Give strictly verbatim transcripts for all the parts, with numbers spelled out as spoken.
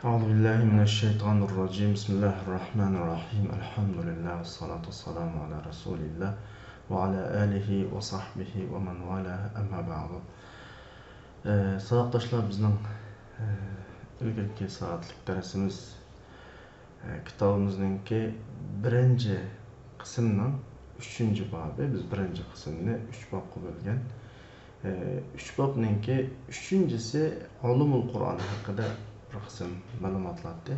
أعوذ بالله من الشيطان الرجيم. بسم الله الرحمن الرحيم. الحمد لله والصلاة والسلام على رسول الله وعلى آله وصحبه ومن والاه. أما بعد. ئە، ساۋاقداشلار، بىزنىڭ، ئە، ئىلگىرىكى سائەتلىك دەرسىمىز، ئە، كىتابىمىزنىڭكى بىرىنچى قىسمىنىڭ ئۈچىنچى بابى. بىز بىرىنچى قىسىمنى ئۈچ بابقا بۆلگەن. ئە، ئۈچ بابنىڭكى ئۈچىنچىسى ئۇلۇمۇل قۇرئان ھەققىدە بىر قىسىم مەلۇماتلاتتى.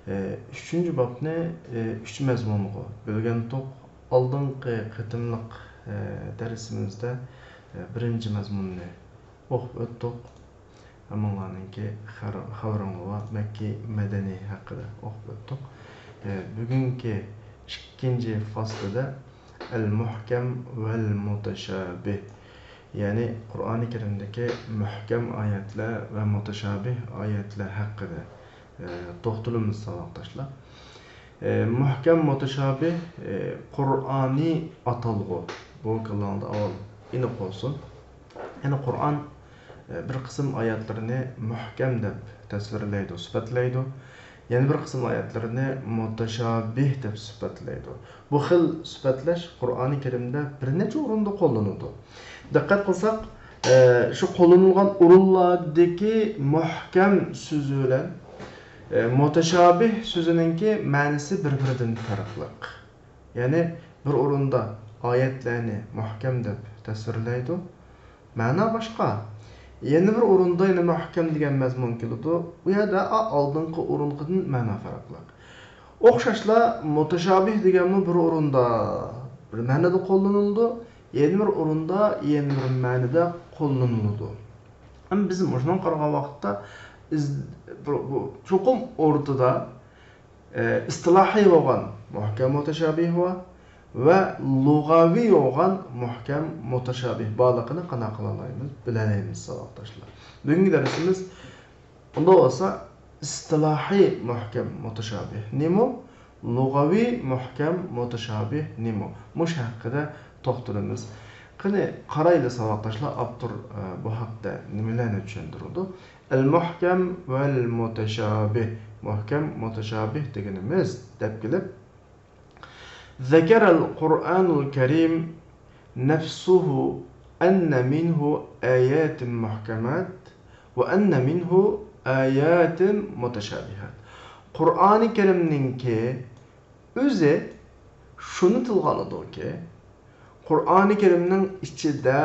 ئە، ئۈچىنچى بابنى، ئە، ئۈچ مەزمۇنغا بۆلگەنتۇق. ئالدىنقى قېتىملىق، ئە، دەرسىمىزدە، ئە، بىرىنچى مەزمۇننى ئوقۇپ ئۆتتۇق. ھەممىڭلارنىڭكى خەر-، خەۋىرىڭلار بار، مەككى مەدەنىي ھەققىدە ئوقۇپ ئۆتتۇق. ئە، بۈگۈنكى ئىككىنچى فاسلىدا ئەل مۇھكەم ۋەل مۇتەشابىھ، يەنى قۇرئانى كەرىمدىكى مۇھكەم ئايەتلەر ۋە مۇتەشابىھ ئايەتلەر ھەققىدە، ئە، توختىلىمىز، ساۋاقداشلار. ئە، مۇھكەم، مۇتەشابىھ، ئە، قۇرئانىي ئاتالغۇ. بۇ كاللاڭدا ئاۋۋال ئېنىق بولسۇن. يەنى قۇرئان، ئە، بىر قىسىم ئايەتلىرىنى مۇھكەم دەپ تەسۋىرلەيدۇ، سۈپەتلەيدۇ. يەنە بىر قىسىم ئايەتلىرىنى مۇتەشابىھ دەپ سۈپەتلەيدۇ. بۇ خىل سۈپەتلەش قۇرئانى كەرىمدە بىر نەچچە ئورۇندا قوللىنىلىدۇ. دىققەت قىلساق، ئە، شۇ قوللىنىلغان ئورۇنلاردىكى مۇھكەم سۆزى بىلەن، ئە، مۇتەشابىھ سۆزىنىڭكى مەنىسى بىر-بىرىدىن پەرقلىق. يەنى بىر ئورۇندا ئايەتلەرنى مۇھكەم دەپ تەسۋىرلەيدۇ، مەنا باشقا. يەنە بىر ئورۇندا يەنە مۇھكەم دېگەن مەزمۇن كېلىدۇ، ئۇ يەردە ئا-، ئالدىنقى ئورۇنقىدىن مەنا پەرقلىق. ئوخشاشلا مۇتەشابىھ دېگەنمۇ بىر ئورۇندا بىر مەنىدە قوللىنىلىدۇ، يەنە بىر ئورۇندا يەنە بىر مەنىدە قوللىنىلىدۇ. ئەمما بىز مۇشۇنىڭغا قارىغان ۋاقىتتا ئىز-، بۇ، بۇ چوقۇم ئوتتۇرىدا ئىستىلاھىي بولغان مۇھكەم مۇتەشابىھ بار ۋە لۇغەۋى بولغان مۇھكەم مۇتەشابىھ بارلىقىنى قانداق قىلالايمىز، بىلەلەيمىز، ساۋاقداشلار. بۈگۈنكى دەرسىمىز ئۇنداق بولسا ئىستىلاھىي مۇھكەم مۇتەشابىھ نېمە، لۇغەۋى مۇھكەم مۇتەشابىھ نېمە، مۇشۇ ھەققىدە توختىلىمىز. قېنى قارايلى، ساۋاقداشلار، ئاپتور، ئە، بۇ ھەقتە نېمىلەرنى چۈشەندۈرىدۇ؟ ئەل مۇھكەم ۋەل مۇتەشابىھ. مۇھكەم، مۇتەشابىھ دېگىنىمىز دەپ كېلىپ، ذكر القرآن الكريم نفسه أن منه آيات محكمات وأن منه آيات متشابهات. قۇرئانى كەرىمنىڭكى ئۆزى شۇنى تىلغا ئالىدۇكى، قۇرئانى كەرىمنىڭ ئىچىدە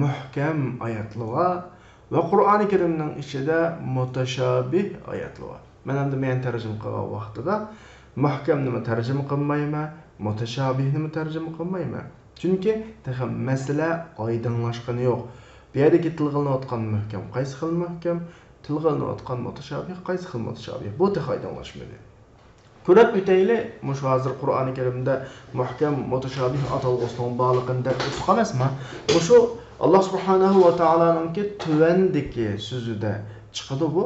مۇھكەم ئايەتلىرى بار ۋە قۇرئانى كەرىمنىڭ ئىچىدە مۇتەشابىھ ئايەتلىرى بار. مەن ئەمدى مەن تەرجىمە قىلغان ۋاقتىدا مۇھكەمنىمۇ تەرجىمە قىلمايمەن، مۇتەشابىھنىمۇ تەرجىمە قىلمايمەن. چۈنكى تېخى مەسىلە ئايدىڭلاشقىنى يوق. بۇ يەردىكى تىلغا ئېلىنىۋاتقان مۇھكەم قايسى خىل مۇھكەم، تىلغا ئېلىنىۋاتقان مۇتەشابىھ قايسى خىل مۇتەشابىھ، بۇ تېخى ئايدىڭلاشمىدى. كۆرۈپ ئۆتەيلى، مۇشۇ ھازىر قۇرئانى كەرىمدە مۇھكەم، مۇتەشابىھ ئاتالغۇسىنىڭ بارلىقىنى دەپ ئۆتتۇق ئەمەسمۇ؟ مۇشۇ ئاللا سۇبھانەھۇ ۋە تائالانىڭكى تۆۋەندىكى سۆزىدە چىقىدۇ بۇ.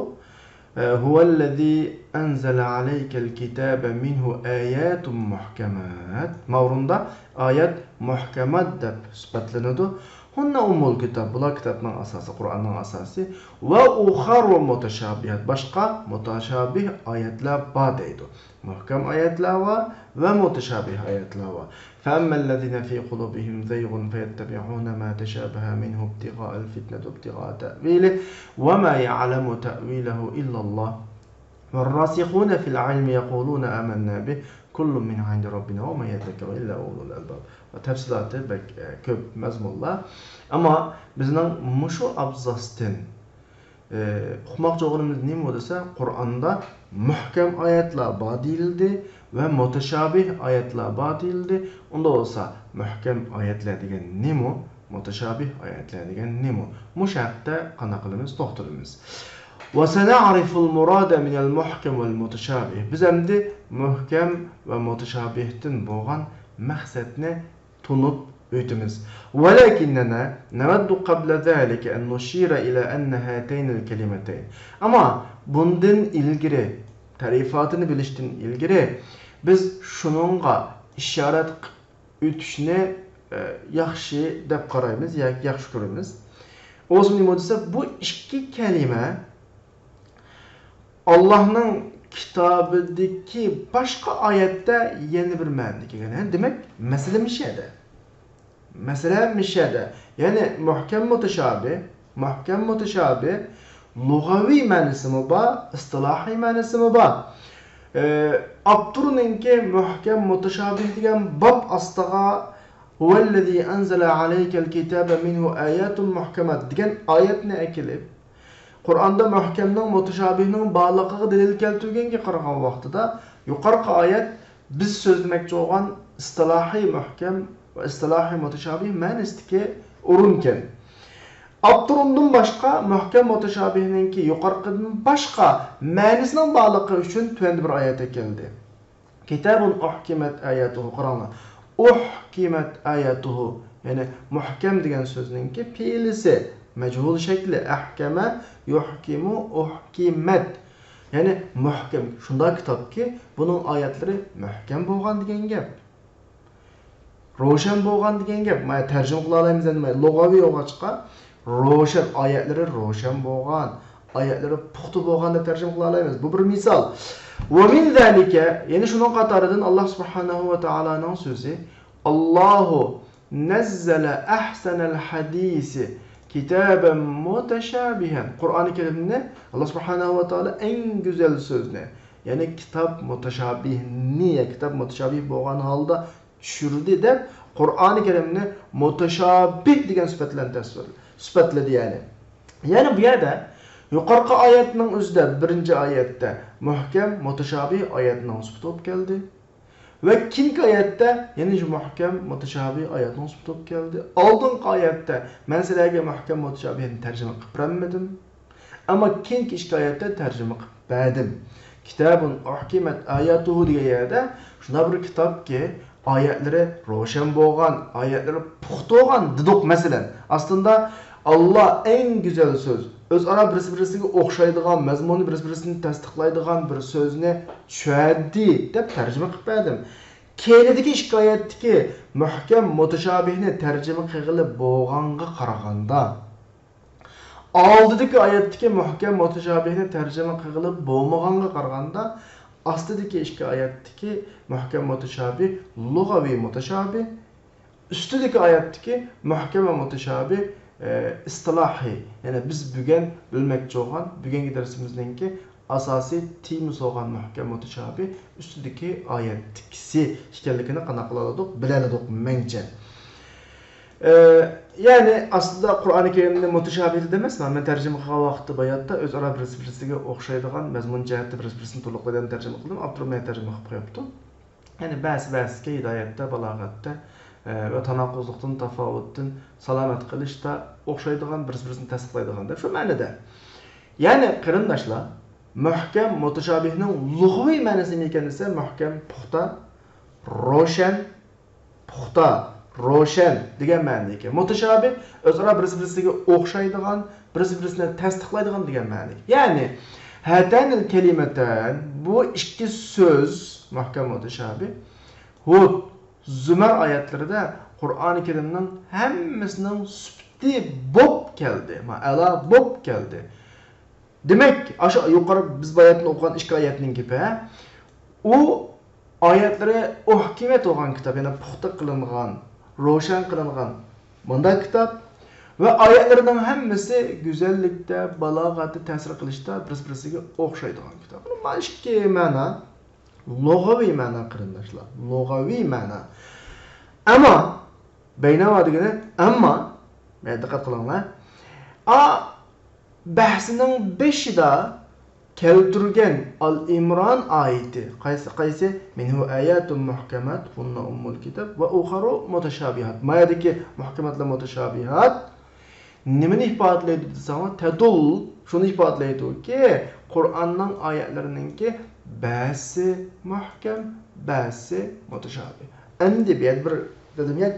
هو الذي أنزل عليك الكتاب منه آيات محكمات. ماۋرۇندا ئايەت مۇھكەمات دەپ سۈپەتلىنىدۇ. هن أم الكتاب، بۇلار كىتابنىڭ ئاساسى، قۇرئاننىڭ ئاساسى. وأخر متشابهات، باشقا مۇتەشابىھ ئايەتلەر بار دەيدۇ. مۇھكەم ئايەتلەر بار ۋە مۇتەشابىھ ئايەتلەر بار. فأما الذين في قلوبهم زيغ فيتبعون ما تشابه منه ابتغاء الفتنة وابتغاء تأويله وما يعلم تأويله إلا الله والراسخون في العلم يقولون آمنا به كل من عند ربنا وما يذكر إلا أولو الألباب. تەپسىلاتى بەك، ئە، كۆپ مەزمۇنلار. ئەمما بىزنىڭ مۇشۇ ئابزاستىن، ئە، ئۇقماقچى بولغىنىمىز نېمە دېسە، قۇرئاندا مۇھكەم ئايەتلەر بار دېيىلدى ۋە مۇتەشابىھ ئايەتلەر بار دېيىلدى. ئۇنداق بولسا، مۇھكەم ئايەتلەر دېگەن نېمە؟ مۇتەشابىھ ئايەتلەر دېگەن نېمە؟ مۇشۇ ھەقتە قانداق قىلىمىز؟ توختىلىمىز. وسنعرف المراد من المحكم والمتشابه. بىز ئەمدى مۇھكەم ۋە مۇتەشابىھتىن بولغان مەقسەتنى تونۇپ ئۆتىمىز. ولكننا نود قبل ذلك أن نشير إلى أن هاتين الكلمتين. ئەمما بۇندىن ئىلگىرى، تەرىپاتىنى بىلىشتىن ئىلگىرى، بىز شۇنىڭغا ئىشارەت ئۆتۈشنى، ئە، ياخشى دەپ قارايمىز ياكى ياخشى كۆرىمىز. ئۇ بولسا نېمە دېسە، بۇ ئىككى كەلىمە ئاللاھنىڭ كىتابىدىكى باشقا ئايەتتە يەنە بىر مەنىدە كەلگەن. ھە، دېمەك، مەسىلە مىشەدە. مەسىلە مىشەدە. يەنى مۇھكەم مۇتەشابىھ، مۇھكەم مۇتەشابىھ لۇغەۋىي مەنىسىمۇ بار، ئىستىلاھىي مەنىسىمۇ بار. ئاپتورنىڭكى مۇھكەم مۇتەشابىھ دېگەن باب ئاستىغا «ھۇۋەللەزى ئەنزەلە ئەلەيكەل كىتابە مىنھۇ ئاياتۇن مۇھكەمات» دېگەن ئايەتنى ئەكېلىپ، قۇرئاندا مۇھكەمنىڭ، مۇتەشابىھنىڭ بارلىقىغا دەلىل كەلتۈرگەنگە قارىغان ۋاقتىدا، يۇقىرىقى ئايەت بىز سۆزلىمەكچى بولغان ئىستىلاھىي مۇھكەم ۋە ئىستىلاھىي مۇتەشابىھ مەنىسىدىكى ئورۇنكەن. ئاپتور ئۇندىن باشقا مۇھكەم مۇتەشابىھنىڭكى يۇقىرىقىدىن باشقا مەنىسىنىڭ بارلىقى ئۈچۈن تۆۋەندە بىر ئايەت ئەكەلدى. كىتابۇن ئۇھكىمەت ئاياتۇھۇ. قاراڭلار. ئۇھكىمەت ئاياتۇھۇ. يەنى مۇھكەم دېگەن سۆزنىڭكى پېئىلىسى. مەجھۇل شەكلى. ئەھكەمە، يۇھكىمۇ، ئۇھكىمەت. يەنى مۇھكەم. شۇنداق كىتابكى، بۇنىڭ ئايەتلىرى مۇھكەم بولغان دېگەن گەپ. روشەن بولغان دېگەن گەپ. مانا تەرجىمە قىلالايمىز ئەمدى. مانا لۇغەۋى بولغاچقا، روشەن، ئايەتلىرى روشەن بولغان، ئايەتلىرى پۇختا بولغان دەپ تەرجىمە قىلالايمىز. بۇ بىر مىسال. ۋە مىن زالىكە، يەنى شۇنىڭ قاتارىدىن ئاللا سۇبھانەھۇ ۋە تائالانىڭ سۆزى، «ئاللاھۇ نەززەلە ئەھسەنەل ھەدىسى كىتابەن مۇتەشابىھەن». قۇرئانى كەرىمنى ئاللا سۇبھانەھۇ ۋە تائالا ئەڭ گۈزەل سۆزنى، يەنى كىتاب مۇتەشابىھنى، يا كىتاب مۇتەشابىھ بولغان ھالدا چۈشۈردى دەپ، قۇرئانى كەرىمنى مۇتەشابىھ دېگەن سۈپەت بىلەن تەسۋىر، سۈپەتلىدى، يەنى. يەنى بۇ يەردە يۇقىرىقى ئايەتنىڭ ئۆزىدە، بىرىنچى ئايەتتە مۇھكەم، مۇتەشابىھ ئايەتنىڭ سۈپىتى بولۇپ كەلدى. ۋە كېيىنكى ئايەتتە يەنە شۇ مۇھكەم، مۇتەشابىھ ئايەتنىڭ سۈپىتى بولۇپ كەلدى. ئالدىنقى ئايەتتە مەن سىلەرگە مۇھكەم، مۇتەشابىھنى تەرجىمە قىلىپ بېرەلمىدىم. ئەمما كېيىنكى ئىككى ئايەتتە تەرجىمە قىلىپ بەردىم. كىتابۇن ئۇھكىمەت ئاياتۇھۇ دېگەن يەردە شۇنداق بىر كىتابكى، ئايەتلىرى روشەن بولغان، ئايەتلىرى پۇختا بولغان دېدۇق، مەسىلەن. ئاستىندا، «ئاللا ئەڭ گۈزەل سۆز، ئۆزئارا بىرسى-بىرسىگە ئوخشايدىغان، مەزمۇنى بىرسى-بىرسىنى تەستىقلايدىغان بىر سۆزنى چۈشەردى» دەپ تەرجىمە قىلىپ بەردىم. كەينىدىكى ئىككى ئايەتتىكى مۇھكەم مۇتەشابىھنى تەرجىمە قىلغىلى بولغانغا قارىغاندا، ئالدىدىكى ئايەتتىكى مۇھكەم مۇتەشابىھنى تەرجىمە قىلغىلى بولمىغانغا قارىغاندا، ئاستىدىكى ئىككى ئايەتتىكى مۇھكەم مۇتەشابىھ لۇغەۋىي مۇتەشابىھ، ئۈستىدىكى ئايەتتىكى مۇھكەم ۋە مۇتەشابىھ، ئە، ئىستىلاھىي، يەنى بىز بۈگۈن بىلمەكچى بولغان، بۈگۈنكى دەرسىمىزنىڭكى ئاساسىي تېمىسى بولغان مۇھكەم مۇتەشابىھ ئۈستىدىكى ئايەتتىكىسى ئىكەنلىكىنى قانداق قىلالىدۇق؟ بىلەلىدۇق، مەنچە. ئە، يەنى ئاستىدا قۇرئانى كەرىمنى مۇتەشابىھ دېدىم ئەمەسمۇ؟ مەن تەرجىمە قىلغان ۋاقىتتا باياتتا ئۆزئارا بىرسى-بىرسىگە ئوخشايدىغان، مەزمۇن جەھەتتە بىرسى-بىرسىنى تولۇقلايدىغان تەرجىمە قىلدىم. ئاپتور مانا تەرجىمە قىلىپ قويۇپتۇ. يەنى بەزى بەزىگە ھىدايەتتە، بالاغەتتە، ئە، ۋە تاناقۇزلۇقتىن، تاپاۋۇتتىن سالامەت قىلىشتا ئوخشايدىغان، بىرسى-بىرسىنى تەستىقلايدىغان دەپ شۇ مەنىدە. يەنى قېرىنداشلار، مۇھكەم مۇتەشابىھنىڭ لۇغىۋىي مەنىسى نېمە ئىكەن دېسە، مۇھكەم، پۇختا، روشەن، پۇختا، روشەن دېگەن مەنىدىكى. مۇتەشابىھ ئۆزئارا بىرسى-بىرسىگە ئوخشايدىغان، بىرسى-بىرسىنى تەستىقلايدىغان دېگەن مەنىدىكى. يەنى، ھاتەنىل كەلىمەتەن، بۇ ئىككى سۆز، مۇھكەم، مۇتەشابىھ، ھۇد، زۇمەر ئايەتلىرىدە قۇرئانى كەرىمنىڭ ھەممىسىنىڭ سۈپىتى بوپ كەلدى. مانا، ئەلا بوپ كەلدى. دېمەك، ئاشۇ يۇقىرى بىز باياتىن ئوقۇغان ئىككى ئايەتنىڭ گېپى، ھە؟ ئۇ ئايەتلىرى ئۇھكىمەت بولغان كىتاب، يەنى پۇختا قىلىنغان، روشەن قىلىنغان مۇنداق كىتاب ۋە ئايەتلىرىنىڭ ھەممىسى گۈزەللىكتە، بالاغەتتە، تەسىر قىلىشتا بىرسى-بىرسىگە ئوخشايدىغان كىتاب. بۇنىڭ مانا ئىككى مەنا، لۇغەۋىي مەنا، قېرىنداشلار، لۇغەۋىي مەنا. ئەمما، بەينەما دېگىنى ئەمما، مانا دىققەت قىلىڭلار. ئا، بەھسىنىڭ بېشىدا كەلتۈرگەن ئال ئىمران ئايىتى. قايسى، قايسى؟ مىنھۇ ئاياتۇن مۇھكەمات ھۇننە ئۇممۇل كىتاب ۋە ئۇخەرۇ مۇتەشابىھات. ما يەردىكى مۇھكەمات ۋە مۇتەشابىھات نېمىنى ئىپادىلەيدۇ دېسەڭلار، تەدۇل، شۇنى ئىپادىلەيدۇكى، قۇرئاننىڭ ئايەتلىرىنىڭكى بەزىسى مۇھكەم، بەزىسى مۇتەشابىھ. ئەمدى بۇ يەردە بىر، دېدىم يا،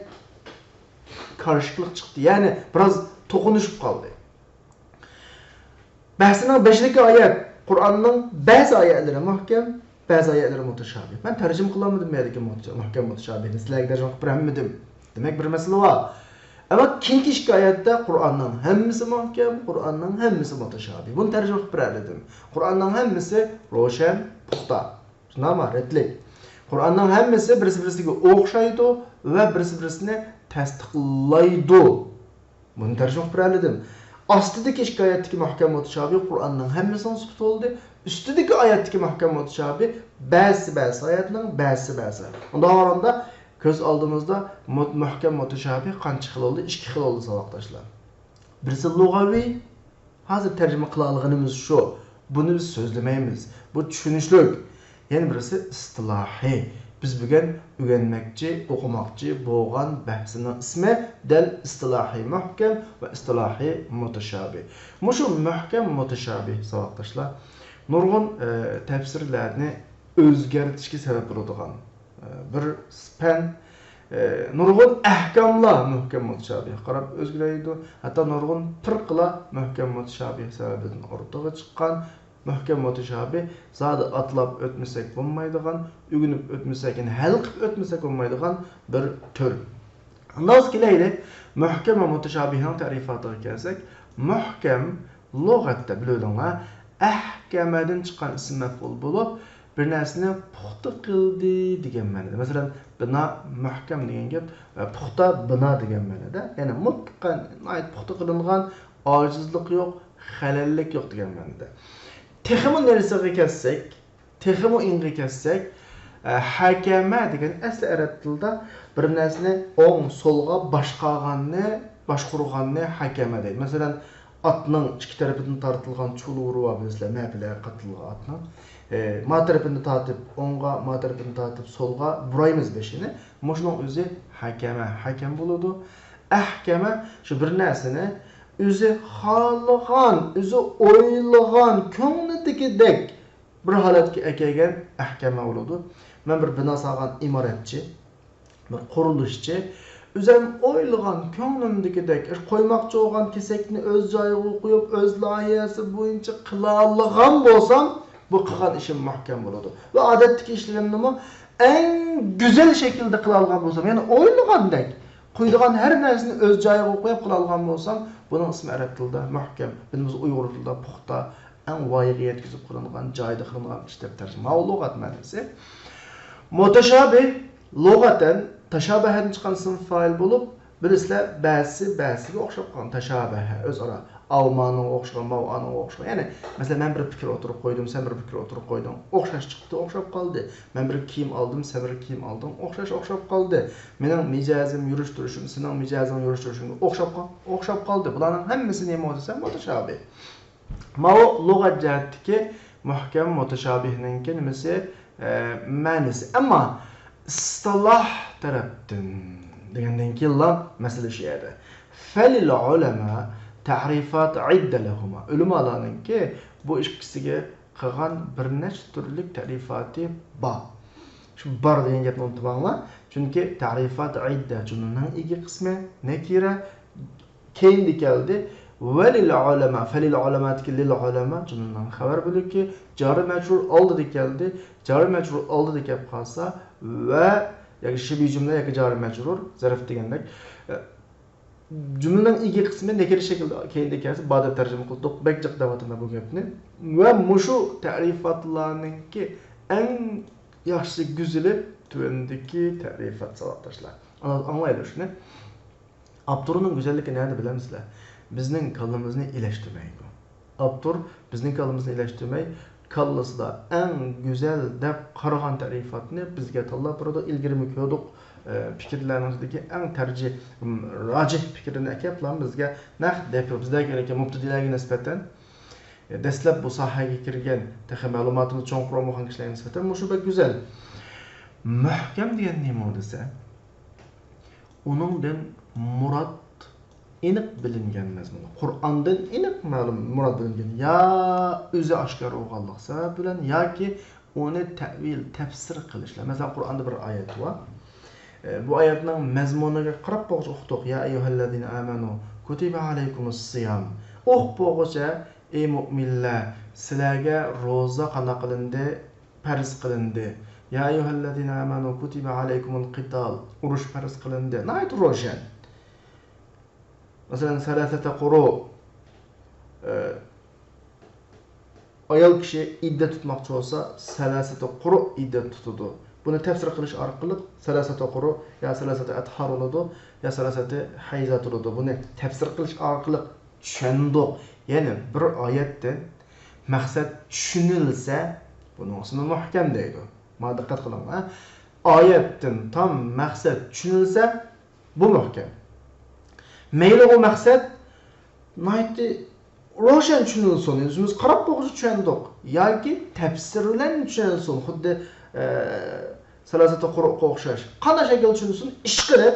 قارشىلىق چىقتى. يەنى بىراز توقۇنۇشۇپ قالدى. بەھسىنىڭ بېشىدىكى ئايەت، قۇرئاننىڭ بەزى ئايەتلىرى مۇھكەم، بەزى ئايەتلىرى مۇتەشابىھ. مەن تەرجىمە قىلالمىدىم بۇ يەردىكى مۇتە-، مۇھكەم، مۇتەشابىھنى. سىلەرگە تەرجىمە قىلىپ بېرەلمىدىم. دېمەك، بىر مەسىلە بار. ئەمما كېيىنكى ئىككى ئايەتتە قۇرئاننىڭ ھەممىسى مۇھكەم، قۇرئاننىڭ ھەممىسى مۇتەشابىھ. بۇنى تەرجىمە قىلىپ بېرەلىدىم. قۇرئاننىڭ ھەممىسى روشەن، پۇختا. شۇنداقمۇ؟ رەتلىك. قۇرئاننىڭ ھەممىسى بىرسى-بىرسىگە ئوخشايدۇ ۋە بىرسى-بىرسىنى تەستىقلايدۇ. بۇنى تەرجىمە قىلىپ بېرەلىدىم. ئاستىدىكى ئىككى ئايەتتىكى مۇھكەم مۇتەشابىھ قۇرئاننىڭ ھەممىسىنىڭ سۈپىتى بولدى. ئۈستىدىكى ئايەتتىكى مۇھكەم مۇتەشابىھ بەزىسى بەزى ئايەتنىڭ، بەزىسى بەزى. ئۇنداق بولغاندا كۆز ئالدىمىزدا مۇ-، مۇھكەم مۇتەشابىھ قانچە خىل بولدى؟ ئىككى خىل بولدى، ساۋاقداشلار. بىرسى لۇغەۋىي، ھازىر تەرجىمە قىلالىغىنىمىز شۇ. بۇنى بىز سۆزلىمەيمىز. بۇ چۈشىنىشلىك. يەنە بىرسى ئىستىلاھىي. بىز بۈگۈن ئۆگەنمەكچى، ئوقۇماقچى بولغان بەھسنىڭ ئىسمى دەل ئىستىلاھىي مۇھكەم ۋە ئىستىلاھىي مۇتەشابىھ. مۇشۇ مۇھكەم مۇتەشابىھ، ساۋاقداشلار، نۇرغۇن، ئە، تەپسىرلەرنى ئۆزگەرتىشكە سەۋەب بولىدىغان، ئە، بىر پەن. ئە، نۇرغۇن ئەھكاملار مۇھكەم مۇتەشابىھقا قاراپ ئۆزگىرەيدۇ. ھەتتا نۇرغۇن پىرقىلار مۇھكەم مۇتەشابىھ سەۋەبىدىن ئوتتۇرىغا چىققان. مۇھكەم مۇتەشابىھ زادى ئاتلاپ ئۆتمىسەك بولمايدىغان، ئۆگىنىپ ئۆتمىسەك، يەنى ھەل قىلىپ ئۆتمىسەك بولمايدىغان بىر تۈر. ئاندىن كېلەيلى، مۇھكەم ۋە مۇتەشابىھنىڭ تەرىپاتىغا كەلسەك، مۇھكەم لۇغەتتە بىلىۋېلىڭلار، ئەھكەمەدىن چىققان ئىسىم مەپئۇل بولۇپ، بىر نەرسىنى پۇختا قىلدى دېگەن مەنىدە. مەسىلەن، بىنا مۇھكەم دېگەن گەپ، ئە، پۇختا بىنا دېگەن مەنىدە. يەنى مۇتلەقەن ناھايىتى پۇختا قىلىنغان، ئاجىزلىق يوق، خەلەللىك يوق دېگەن مەنىدە. تېخىمۇ نېرىسىغا كەلسەك، تېخىمۇ ئېڭىغا كەلسەك، ئە، ھەكەمە دېگەن ئەسلى ئەرەب تىلىدا بىر نەرسىنى ئوڭ، سولغا باشقارغاننى، باشقۇرغاننى ھەكەمە دەيدۇ. مەسىلەن، ئاتنىڭ ئىككى تەرىپىدىن تارتىلغان چۇلۇۋۇرى بار، بىلىسىلەر، مەپىلەرگە قاتىلغان ئاتنىڭ. ئە، ما تەرىپىنى تارتىپ ئوڭغا، ما تەرىپىنى تارتىپ سولغا بۇرايمىز بېشىنى. مۇشۇنىڭ ئۆزى ھەكەمە، ھەكەم بولىدۇ. ئەھكەمە شۇ بىر نەرسىنى ئۆزى خالىغان، ئۆزى ئويلىغان، كۆڭلىدىكىدەك بىر ھالەتكە ئەكەلگەن ئەھكەمە بولىدۇ. مەن بىر بىنا سالغان ئىمارەتچى، بىر قۇرۇلۇشچى، ئۆزۈم ئويلىغان، كۆڭلۈمدىكىدەك، قويماقچى بولغان كېسەكنى ئۆز جايىغا قويۇپ، ئۆز لايىھەسى بويىچە قىلالىغان بولسام، بۇ قىلغان ئىشىم مۇھكەم بولىدۇ. ۋە ئادەتتىكى ئىشلىرىمنىمۇ ئەڭ گۈزەل شەكىلدە قىلالىغان بولسام، يەنى ئويلىغاندەك، قويىدىغان ھەر نەرسىنى ئۆز جايىغا قويۇپ قىلالىغان بولسام، بۇنىڭ ئىسمى ئەرەب تىلىدا مۇھكەم، بىز ئۇيغۇر تىلىدا پۇختا، ئەڭ ۋايىغا يەتكۈزۈپ قىلىنغان، جايىدا قىلىنغان ئىش دەپ تەرجىمە. ماۋۇ لۇغەت مەنىسى. مۇتەشابىھ لۇغەتەن تەشابەھەدىن چىققان ئىسىم فائىل بولۇپ، بىلىسىلەر، بەزىسى بەزىسىگە ئوخشاپ قالغان، تەشابەھە، ئۆزئارا. ئاۋ مانىڭغا ئوخشىغان، ماۋ ئانىڭغا ئوخشىغان. يەنى، مەسىلەن، مەن بىر پىكىر ئوتتۇرىغا قويدۇم، سەن بىر پىكىر ئوتتۇرىغا قويدۇڭ، ئوخشاش چىقتى، ئوخشاپ قالدى. مەن بىر كىيىم ئالدىم، سەن بىر كىيىم ئالدىڭ، ئوخشاش، ئوخشاپ قالدى. مېنىڭ مىجەزىم، يۈرۈش تۇرۇشۇم سېنىڭ مىجەزىڭ، يۈرۈش تۇرۇشۇمغا ئوخشاپ قال-، ئوخشاپ قالدى. بۇلارنىڭ ھەممىسى نېمە دېسە، مۇتەشابىھ. ماۋۇ لۇغەت جەھەتتىكى مۇھكەم مۇتەشابىھنىڭكى نېمىسى، ئە، مەنىسى. ئەمما ئىستىلاھ تەرەپتىن دېگەندىن كېيىنلا مەسىلە شۇ يەردە. فەلىل ئۇلەما تەرىفات ئىددە لەھۇما. ئۆلىمالارنىڭكى بۇ ئىككىسىگە قىلغان بىر نەچچە تۈرلۈك تەرىپاتى بار. شۇ بار دېگەن گەپنى ئۇنتۇماڭلار. چۈنكى تەرىفات ئىددە، جۈملىنىڭ ئىگە قىسمى، نەكىرە، كەينىدە كەلدى. ۋەلىل ئۇلەما، فەلىل ئۇلەمادىكى لىل ئۇلەما جۈملىنىڭ خەۋەر بۆلىكى، جارى مەجرۇر ئالدىدا كەلدى. جارى مەجرۇر ئالدىدا كەپ قالسا، ۋە ياكى شىبھى جۈملە ياكى جارى مەجرۇر، زەرف دېگەندەك، ئە، جۈملىنىڭ ئىگە قىسمى نەكىرە شەكلىدە كەينىدە كەلسە، بار دەپ تەرجىمە قىلدۇق. بەك جىق دەۋاتىمەن بۇ گەپنى. ۋە مۇشۇ تەرىپاتلارنىڭكى ئەڭ ياخشى گۈزىلى تۆۋەندىكى تەرىپات، ساۋاقداشلار. ئاڭلايلى شۇنى. ئاپتورنىڭ گۈزەللىكى نەدە بىلەمسىلەر؟ بىزنىڭ كاللىمىزنى ئىلەشتۈرمەيدۇ. ئاپتور بىزنىڭ كاللىمىزنى ئىلەشتۈرمەي، كاللىسىدا ئەڭ گۈزەل دەپ قارىغان تەرىپاتنى بىزگە تاللاپ بېرىدۇ. ئىلگىرىمۇ كۆردۇق، ئە، پىكىرلەرنىڭ ئىچىدىكى ئەڭ تەرجىھ، م، راجىھ پىكرىنى ئەكەپلا بىزگە نەق دەپ بېرىدۇ. بىزلەرگە، مۇبتەدىئلەرگە نىسبەتەن، ئە، دەسلەپ بۇ ساھەگە كىرگەن، تېخى مەلۇماتىمىز چوڭقۇر بولمىغان كىشىلەرگە نىسبەتەن مۇشۇ بەك گۈزەل. مۇھكەم دېگەن نېمە دېسە، ئۇنىڭدىن مۇراد ئېنىق بىلىنگەن مەزمۇن. قۇرئاندىن ئېنىق مەلۇم مۇراد بىلىنگەن. يا ئۆزى ئاشكارا بولغانلىق سەۋەب بىلەن، ياكى ئۇنى تەۋىل، تەپسىر قىلىشلا. مەسىلەن، قۇرئاندا بىر ئايەت بار. ئە، بۇ ئايەتنىڭ مەزمۇنىغا قاراپ بولغۇچە ئۇقتۇق. يا ئەييۇھەللەزىنە ئامەنۇ كۇتىبە ئەلەيكۇمۇس سىيام. ئۇقۇپ بولغۇچە، ئەي مۇئمىنلەر، سىلەرگە روزا قانداق قىلىندى؟ پەرز قىلىندى. يا ئەييۇھەللەزىنە ئامەنۇ كۇتىبە ئەلەيكۇمۇل قىتال. ئۇرۇش پەرز قىلىندى. ناھايىتى روشەن. مەسىلەن، سەلاسەتە قۇرۇ، ئە، ئايال كىشى ئىددەت تۇتماقچى بولسا، سەلاسەتە قۇرۇ ئىددەت تۇتىدۇ. بۇنى تەپسىر قىلىش ئارقىلىق سەلاسەتە قۇرۇ يا سەلاسەتە ئەتھار بولىدۇ، يا سەلاسەتە ھەيزات بولىدۇ. بۇنى تەپسىر قىلىش ئارقىلىق چۈشەندۇق. يەنى بىر ئايەتتىن مەقسەت چۈشىنىلسە، بۇنىڭ ئىسمى مۇھكەم دەيدۇ. مانا دىققەت قىلىڭ، ھە؟ ئايەتتىن تام مەقسەت چۈشىنىلسە، بۇ مۇھكەم. مەيلى ئۇ مەقسەت ناھايىتى روشەن چۈشىنىلسۇن، ئۆزىمىز قاراپ بولغۇچە چۈشەندۇق. ياكى تەپسىر بىلەن چۈشەنسۇن. خۇددى، ئە، سەلاسەتە قۇرۇققا ئوخشاش. قانداق شەكىلدە چۈشىنىلسۇن، ئىشقىلىپ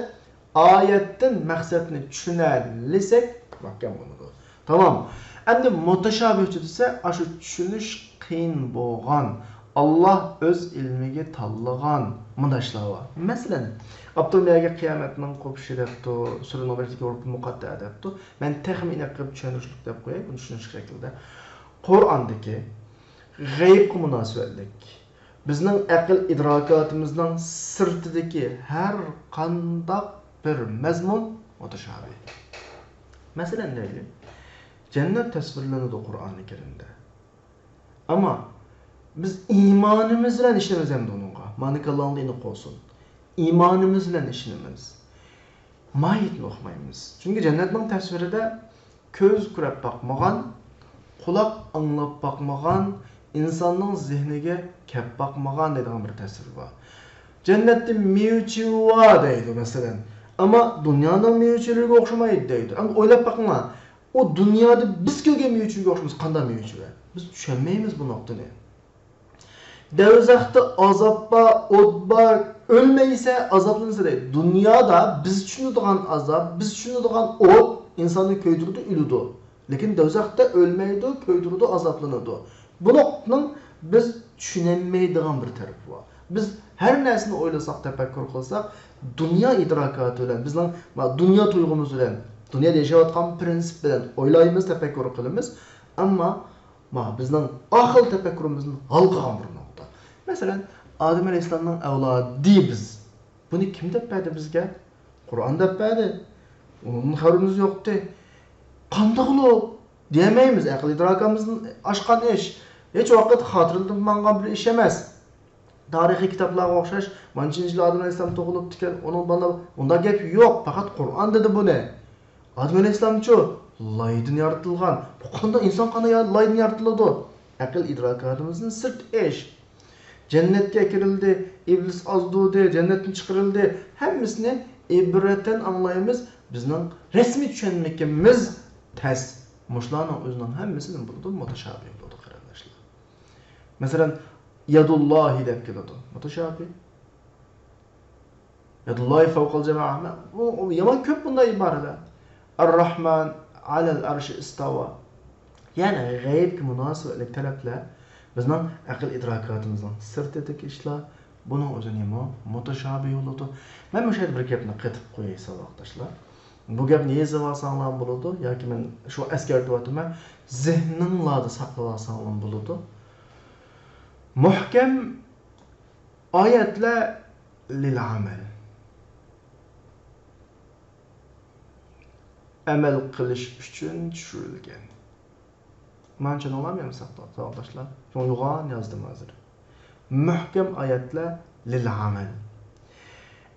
ئايەتتىن مەقسەتنى چۈشىنەلىسەك، مۇھكەم بولىدۇ. تامام. ئەمدى مۇتەشابىھچۇ دېسە، ئاشۇ چۈشىنىش قىيىن بولغان، ئاللا ئۆز ئىلمىگە تاللىغان مۇنداق ئىشلار بار. مەسىلەن، ئابدۇلمەگە قىيامەتنىڭ قوپۇشى دەپتۇ، سۈرىنىڭ بېشىدىكى ھۇرۇپى مۇقەتتە دەپتۇ. مەن تېخىمۇ ئېنىق قىلىپ چۈشەندۈرۈشلۈك دەپ قوياي، بۇنى چۈشىنىش شەكلىدە. قۇرئاندىكى غەيىبقا مۇناسىۋەتلىك، بىزنىڭ ئەقىل ئىدراكاتىمىزنىڭ سىرتىدىكى ھەر قانداق بىر مەزمۇن مۇتەشابىھ. مەسىلەن، دەيلى، جەننەت تەسۋىرلىنىدۇ قۇرئانى كەرىمدە. ئەمما بىز ئىمانىمىز بىلەن ئىشىنىمىز ئەمدى ئۇنىڭغا. مانا كاللاڭدا ئېنىق بولسۇن. ئىمانىمىز بىلەن ئىشىنىمىز. ماھىيىتىنى ئۇقمايمىز. چۈنكى جەننەتنىڭ تەسۋىرىدە كۆز كۆرۈپ باقمىغان، قۇلاق ئاڭلاپ باقمىغان، ئىنساننىڭ زېھنىگە كەپ باقمىغان دەيدىغان بىر تەسۋىر بار. جەننەتتە مېۋە-چېۋە بار دەيدۇ، مەسىلەن. ئەمما دۇنيانىڭ مېۋە-چېۋىلىرىگە ئوخشىمايدۇ دەيدۇ. ئەمدى ئويلاپ بېقىڭلار، ئۇ دۇنيادا بىز كۆرگەن مېۋە-چېۋىگە ئوخشىماس. قانداق مېۋە-چېۋە؟ بىز چۈشەنمەيمىز بۇ نۇقتىنى. دوزاختا ئازاب بار، ئوت بار، ئۆلمەيسەن، ئازابلىنىسەن دەيدۇ. دۇنيادا بىز چۈشىنىدىغان ئازاب، بىز چۈشىنىدىغان ئوت ئىنساننى كۆيدۈرىدۇ، ئۆلىدۇ. لېكىن دوزاختا ئۆلمەيدۇ، كۆيدۈرىدۇ، ئازابلىنىدۇ. بۇنىڭ بىز چۈشىنەلمەيدىغان بىر تەرىپى بار. بىز ھەر نەرسىنى ئويلىساق، تەپەككۇر قىلساق، دۇنيا ئىدراكاتى بىلەن، بىزنىڭ، ما، دۇنيا تۇيغۇمىز بىلەن، دۇنيادا ياشاۋاتقان پىرىنسىپ بىلەن ئويلايمىز، تەپەككۇر قىلىمىز. ئەمما، ما، بىزنىڭ ئاقىل تەپەككۇرىمىزنى ھالقىغان بىر نۇقتا. مەسىلەن، ئادەم ئەلەيھىسسالامنىڭ ئەۋلادى بىز. بۇنى كىم دەپ بەردى بىزگە؟ قۇرئان دەپ بەردى. ئۇنىڭدىن خەۋىرىمىز يوقتى. قانداقلۇق؟ دېيەلمەيمىز. ئەقىل ئىدراكىمىزدىن ئاشقان ئىش. ھېچ ۋاقىت خاتىرىلىتىپ ماڭغان بىر ئىش ئەمەس. تارىخىي كىتابلارغا ئوخشاش، مانچىنچى يىلى ئادەم ئەلەيھىسسالام تۇغۇلۇپتىكەن، ئۇنىڭ بالىلىرى، ئۇنداق گەپ يوق. پەقەت قۇرئان دېدى بۇنى. ئادەم ئەلەيھىسسالامچۇ؟ لايدىن يارىتىلغان. بۇ قانداق ئىنسان، قانداق يا-، لايدىن يارىتىلىدۇ؟ ئەقىل ئىدراكاتىمىزدىن سىرت ئىش. جەننەتكە كىرىلدى، ئىبلىس ئازدۇردى، جەننەتتىن چىقىرىلدى. ھەممىسىنى ئىبرەتەن ئاڭلايمىز. بىزنىڭ رەسمىي چۈشەنمىكىمىز تەس. مۇشۇلارنىڭ ئۆزىنىڭ ھەممىسى نېمە بولىدۇ؟ مۇتەشابىھ بولىدۇ، قېرىنداشلار. مەسىلەن، يەدۇللاھى دەپ كېلىدۇ. مۇتەشابىھ. يەدۇللاھى فەۋقەل جەمەئە. ئۇ، ئۇ يامان كۆپ بۇنداق ئىبارىلەر. ئەررەھمان ئەلەل ئەرشى ئىستەۋا. يەنى غەيىبكە مۇناسىۋەتلىك تەرەپلەر بىزنىڭ ئەقىل ئىدراكاتىمىزنىڭ سىرتىدىكى ئىشلار. بۇنىڭ ئۆزى نېمە؟ مۇتەشابىھ بولىدۇ. مەن مۇشۇ يەردە بىر گەپنى قېتىپ قوياي، ساۋاقداشلار. بۇ گەپنى يېزىۋالساڭلار بولىدۇ ياكى مەن شۇ ئەسكەرتىۋاتىمەن، زېھنىڭلاردا ساقلىۋالساڭلار بولىدۇ. مۇھكەم ئايەتلەر لىل ئەمەل. ئەمەل قىلىش ئۈچۈن چۈشۈرۈلگەن. مانا چۈشەندىڭلارمۇ ئەمدى، ساۋاقداشلار؟ شۇڭا يوغان يازدىم ھازىر. مۇھكەم ئايەتلەر لىل ئەمەل.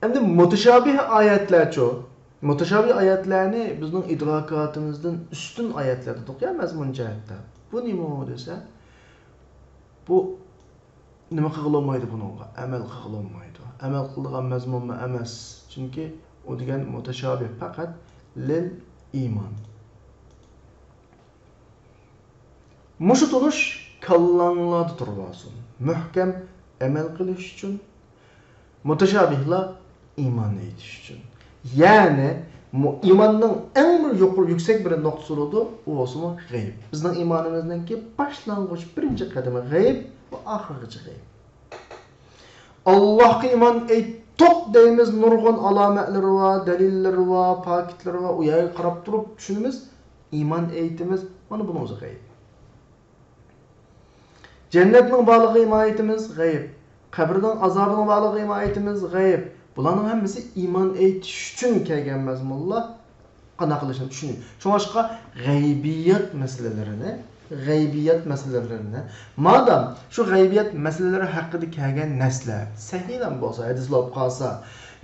ئەمدى مۇتەشابىھ ئايەتلەرچۇ؟ مۇتەشابىھ ئايەتلەرنى بىزنىڭ ئىدراكاتىمىزدىن ئۈستۈن ئايەتلەر دېدۇق يا، مەزمۇن جەھەتتە. بۇ نېمە دېسە، بۇ نېمە قىلغىلى بولمايدۇ بۇنىڭغا؟ ئەمەل قىلغىلى بولمايدۇ. ئەمەل قىلىدىغان مەزمۇنمۇ ئەمەس. چۈنكى ئۇ دېگەن مۇتەشابىھ پەقەت لىل ئىمان. مۇشۇ تونۇش كاللاڭلاردا تۇرۇۋالسۇن. مۇھكەم ئەمەل قىلىش ئۈچۈن، مۇتەشابىھلار ئىمان ئېيتىش ئۈچۈن. يەنى، مۇ-، ئىماننىڭ ئەڭ بىر يۇقىرى، يۈكسەك بىر نۇقتىسى بولىدۇ، ئۇ بولسىمۇ غەيىب. بىزنىڭ ئىمانىمىزنىڭكى باشلانغۇچ بىرىنچى قەدىمى غەيب ۋە ئاخىرغىچە غەيب. ئاللاھقا ئىمان ئېيتتۇق دەيمىز، نۇرغۇن ئالامەتلىرى بار، دەلىللىرى بار، پاكىتلىرى بار، ئۇ يەرگە قاراپ تۇرۇپ چۈشىنىمىز، ئىمان ئېيتىمىز، مانا بۇنىڭ ئۆزى غەيب. جەننەتنىڭ بارلىقىغا ئىمان ئېيتىمىز، غەيب. قەبرىنىڭ ئازابىنىڭ بارلىقىغا ئىمان ئېيتىمىز، غەيب. بۇلارنىڭ ھەممىسى ئىمان ئېيتىش ئۈچۈن كەلگەن مەزمۇنلار. قانداق قىلىشنى چۈشىنىش. شۇڭلاشقا غەيبىيات مەسىلىلىرىنى، غەيبىيات مەسىلىلىرىنى، مادام شۇ غەيبىيات مەسىلىلىرى ھەققىدە كەلگەن نەرسىلەر سەھىھلا بولسا، ھەدىسلا بولۇپ قالسا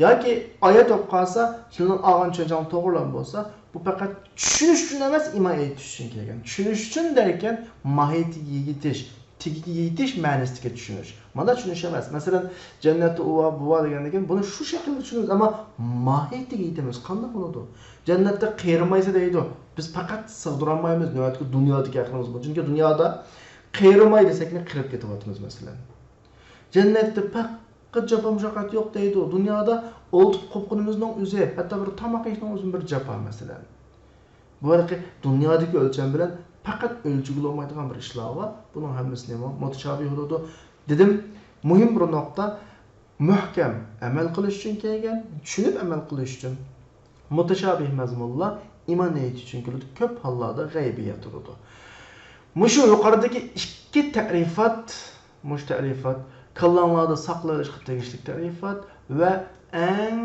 ياكى ئايەت بولۇپ قالسا، سىلەرنىڭ ئالغان چۈشەنچەڭلار توغرىلا بولسا، بۇ پەقەت چۈشىنىش ئۈچۈن ئەمەس، ئىمان ئېيتىش ئۈچۈن كەلگەن. چۈشىنىش ئۈچۈن دەركەن، ماھىيىتىگە يېتىش، تېگىگە يېتىش مەنىسىدىكى چۈشىنىش. مانا چۈشىنىش ئەمەس. مەسىلەن، جەننەتتە ئۇ بار، بۇ بار دېگەندىن كېيىن بۇنى شۇ شەكىلدە چۈشىنىمىز، ئەمما ماھىيىتىگە يېتىمىز قانداق بولىدۇ؟ جەننەتتە قېرىمايسەن دەيدۇ. بىز پەقەت سىغدۇرالمايمىز نۆۋەتتىكى دۇنيادىكى ئەقلىمىز بىلەن. چۈنكى دۇنيادا قېرىماي دېسەكلا قېرىپ كېتىۋاتىمىز، مەسىلەن. جەننەتتە پەقەت جاپا مۇشەققەت يوق دەيدۇ. دۇنيادا ئولتۇرۇپ قوپقىنىمىزنىڭ ئۆزى، ھەتتا بىر تاماق يېيىشنىڭ ئۆزىمۇ بىر جاپا، مەسىلەن. بۇ ھېلىقى دۇنيادىكى ئۆلچەم بىلەن پەقەت ئۆلچىگىلى بولمايدىغان بىر ئىشلار بار. بۇنىڭ ھەممىسى نېمە؟ مۇتەشابىھ بولىدۇ. دېدىم، مۇھىم بىر نۇقتا، مۇھكەم ئەمەل قىلىش ئۈچۈن كەلگەن، چۈشىنىپ ئەمەل قىلىش ئۈچۈن. مۇتەشابىھ مەزمۇنلار ئىمان ئېيتىش ئۈچۈن كېلىدۇ، كۆپ ھاللاردا غەيبىيات بولىدۇ. مۇشۇ يۇقىرىدىكى ئىككى تەرىپات، مۇشۇ تەرىپات كاللاڭلاردا ساقلىۋېلىشقا تېگىشلىك تەرىپات ۋە ئەڭ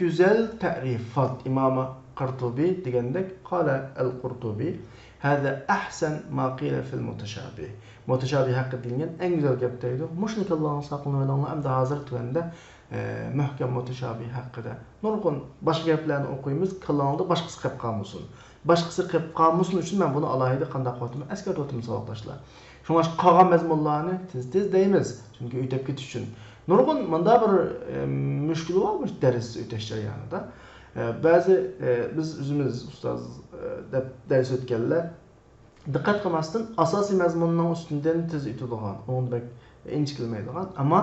گۈزەل تەرىپات. ئىمام قۇرتۇبى دېگەندەك، قال ئەل قۇرتۇبى، هذا أحسن ما قيل في المتشابه. مۇتەشابىھ ھەققىدە دېيىلگەن ئەڭ گۈزەل گەپ دەيدۇ. مۇشۇنى كاللاڭلارغا ساقلىۋېلىڭلار، ئەمدى ھازىر تۆۋەندە ئە، مۇھكەم مۇتەشابىھ ھەققىدە نۇرغۇن باشقا گەپلەرنى ئوقۇيمىز، كاللاڭلاردا باشقىسى قېلىپ قالمىسۇن. باشقىسى قېلىپ قالمىسۇن ئۈچۈن مەن بۇنى ئالاھىدە قانداق قىلىۋاتىمەن، ئەسكەرتىۋاتىمەن ساۋاقداشلار. شۇڭلاشقا قالغان مەزمۇنلارنى تېز-تېز دەيمىز، چۈنكى ئۆتۈپ كېتىش ئۈچۈن. نۇرغۇن مۇنداق بىر، ئە، مۈشكۈل بار مۇشۇ دەرس ئۆتۈش جەريانىدا. ئە، بەزى، ئە، بىز ئۆزىمىز ئۇستاز، ئە، دەپ دەرس ئۆتكەنلەر دىققەت قىلماستىن، ئاساسىي مەزمۇننىڭ ئۈستىدىن تېز ئۆتىدىغان، ئۇنىڭدا بەك ئىنچىكىلىمەيدىغان، ئەمما،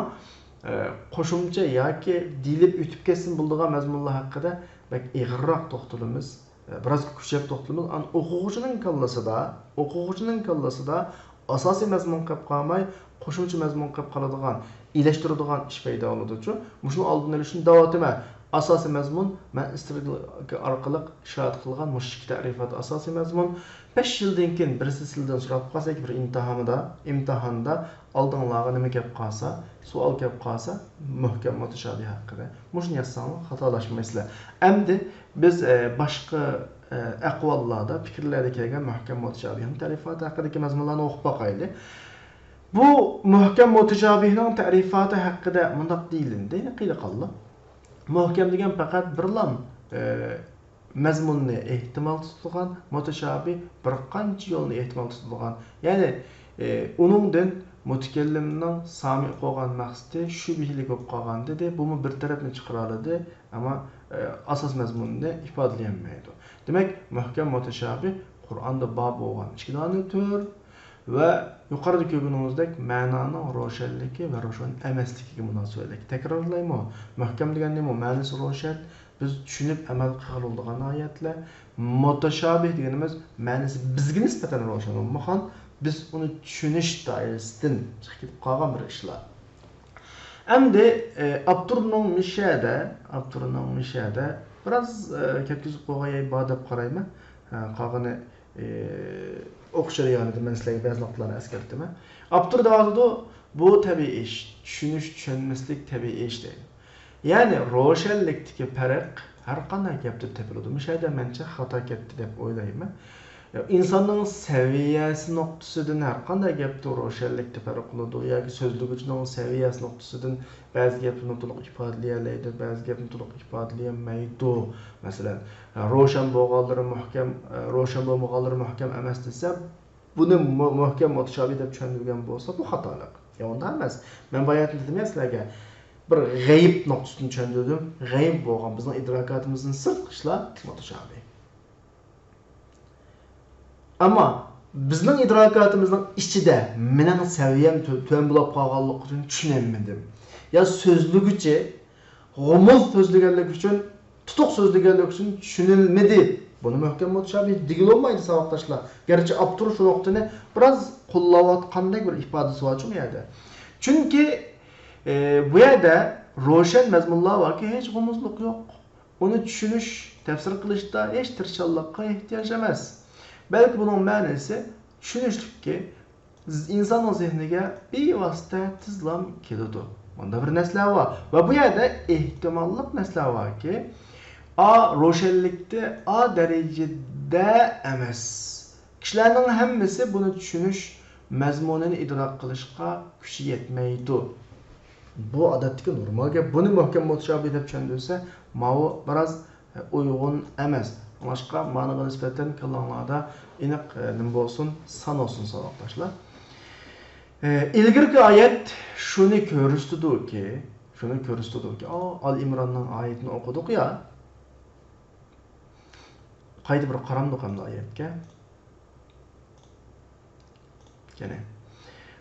ئە، قوشۇمچە ياكى دېيىلىپ ئۆتۈپ كەتسىمۇ بولىدىغان مەزمۇنلار ھەققىدە بەك ئېغىرراق توختىلىمىز، ئە، بىراز كۈچەپ توختىلىمىز. ئان-، ئوقۇغۇچىنىڭ كاللىسىدا، ئوقۇغۇچىنىڭ كاللىسىدا ئاساسىي مەزمۇن قېلىپ قالماي، قوشۇمچە مەزمۇن قېلىپ قالىدىغان، ئىلەشتۈرىدىغان ئىش پەيدا بولىدۇچۇ. مۇشۇنىڭ ئالدىنى ئېلىش ئۈچۈن دەۋاتىمەن. ئاساسىي مەزمۇن، مەن ئىسترېگل ئارقىلىق ئىشارە قىلغان مۇشۇ ئىككى تەرىپات ئاساسىي مەزمۇن. بەش يىلدىن كېيىن بىرسى سىلىدىن سوراپ قالسا، بىر ئىمتىھاندا، ئىمتىھاندا ئالدىڭلارغا نېمە كەپ قالسا، سوئال كەپ قالسا، مۇھكەم مۇتەشابىھ ھەققىدە، مۇشۇنى يازساڭلار خاتالاشمايسىلەر. ئەمدى بىز، ئە، باشقا، ئە، ئەقۋاللاردا، پىكىرلەردە كەلگەن مۇھكەم مۇتەشابىھنىڭ تەرىپاتى ھەققىدىكى مەزمۇنلارنى ئوقۇپ باقايلى. بۇ مۇھكەم مۇتەشابىھنىڭ تەرىپاتى ھەققىدە مۇنداق دېيىلىندى، قىيلى قالدى. مۇھكەم دېگەن پەقەت بىرلا، ئە، مەزمۇننى ئېھتىمال تۇتىدىغان، مۇتەشابىھ بىر قانچە يولنى ئېھتىمال تۇتىدىغان. يەنى، ئى، ئۇنىڭدىن مۇتەكەللىمنىڭ سامىئ قىلغان مەقسىتى شۈبھىلىك بولۇپ قالغان دېدى. بۇمۇ بىر تەرەپنى چىقىرالىدى، ئەمما، ئى، ئاساس مەزمۇننى ئىپادىلىيەلمەيدۇ. دېمەك، مۇھكەم مۇتەشابىھ قۇرئاندا بار بولغان ئىككى دانە تۈر ۋە يۇقىرىدا كۆرگىنىڭىزدەك مەنانىڭ روشەنلىكى ۋە روشەن ئەمەسلىكىگە مۇناسىۋەتلىك. تەكرارلايمۇ، مۇھكەم دېگەن نېمە؟ مەنىسى روشەن، بىز چۈشىنىپ ئەمەل قىلغىلى بولىدىغان ئايەتلەر. مۇتەشابىھ دېگىنىمىز مەنىسى بىزگە نىسبەتەن روشەن بولمىغان، بىز ئۇنى چۈشىنىش دائىرىسىدىن چىقىپ كېتىپ قالغان بىر ئىشلار. ئەمدى، ئى، ئاپتورنىڭ مىشەدە، ئاپتورنىڭ مىشەدە بىراز، ئى، كەتكۈزۈپ قويغان يەي بار دەپ قارايمەن. ھە، قالغىنى، ئى، ئوقۇش جەريانىدا مەن سىلەرگە بەزى نۇقتىلارنى ئەسكەرتىمەن. ئاپتور دەۋاتىدۇ، بۇ تەبىئىي ئىش، چۈشىنىش، چۈشەنمەسلىك تەبىئىي ئىش دەيدۇ. يەنى روشەنلىكتىكى پەرق ھەر قانداق گەپتە تېپىلىدۇ. مۇشۇ يەردە مەنچە خاتا كەتتى دەپ ئويلايمەن. ئىنساننىڭ سەۋىيەسى نۇقتىسىدىن ھەر قانداق گەپتە روشەنلىكتە پەرق قىلىدۇ ياكى سۆزلىگۈچىنىڭ سەۋىيەسى نۇقتىسىدىن بەزى گەپنى تولۇق ئىپادىلىيەلەيدۇ، بەزى گەپنى تولۇق ئىپادىلىيەلمەيدۇ. مەسىلەن، روشەن بولغانلىرى مۇھكەم، روشەن بولمىغانلىرى مۇھكەم ئەمەس دېسە، بۇنى مۇ-، مۇھكەم مۇتەشابىھ دەپ چۈشەندۈرگەن بولسا، بۇ خاتالىق. يا ئۇنداق ئەمەس. مەن باياتىن دېدىم يا سىلەرگە، بىر غەيىب نۇقتىسىدىن چۈشەندۈردۈم. غەيىب بولغان، بىزنىڭ ئىدراكاتىمىزدىن سىرتقى ئىشلار مۇتەشابىھ. ئەمما بىزنىڭ ئىدراكاتىمىزنىڭ ئىچىدە مېنىڭ سەۋىيەم تۆ-، تۆۋەن بولۇپ قالغانلىقى ئۈچۈن چۈشىنەلمىدىم. يا سۆزلىگۈچى غۇمۇز سۆزلىگەنلىكى ئۈچۈن، تۇتۇق سۆزلىگەنلىكى ئۈچۈن چۈشىنىلمىدى. بۇنى مۇھكەم مۇتەشابىھ دېگىلى بولمايدۇ، ساۋاقداشلار. گەرچە ئاپتور شۇ نۇقتىنى بىراز قوللاۋاتقاندەك بىر ئىپادىسى بارچۇ بۇ يەردە. چۈنكى، ئى، بۇ يەردە روشەن مەزمۇنلار باركى، ھېچ غۇمۇزلۇق يوق. ئۇنى چۈشىنىش، تەپسىر قىلىشتا ھېچ تىرىشچانلىققا ئېھتىياج ئەمەس. بەلكى بۇنىڭ مەنىسى چۈشىنىشلىككە، ئىنساننىڭ زېھنىگە بىۋاسىتە تېزلا كېلىدۇ. مۇنداق بىر نەرسىلەر بار. ۋە بۇ يەردە ئېھتىماللىق نەرسىلەر باركى، ئا روشەنلىكتە، ئا دەرىجىدە ئەمەس. كىشىلەرنىڭ ھەممىسى بۇنى چۈشىنىش، مەزمۇنىنى ئىدراك قىلىشقا كۈچى يەتمەيدۇ. بۇ ئادەتتىكى نورمال گەپ. بۇنى مۇھكەم مۇتەشابىھ دەپ چۈشەندۈرسە، ماۋۇ بىراز ئۇيغۇن ئەمەس. شۇڭلاشقا مانىغا نىسبەتەن كاللاڭلاردا ئېنىق، ئە، نېمە بولسۇن، سان بولسۇن، ساۋاقداشلار. ئە، ئىلگىرىكى ئايەت شۇنى كۆرسىتىدۇكى، شۇنى كۆرسىتىدۇكى، ئا، ئال ئىمراننىڭ ئايىتىنى ئوقۇدۇق يا. قايتا بىر قارامدۇق ئەمدى ئايەتكە. يەنى،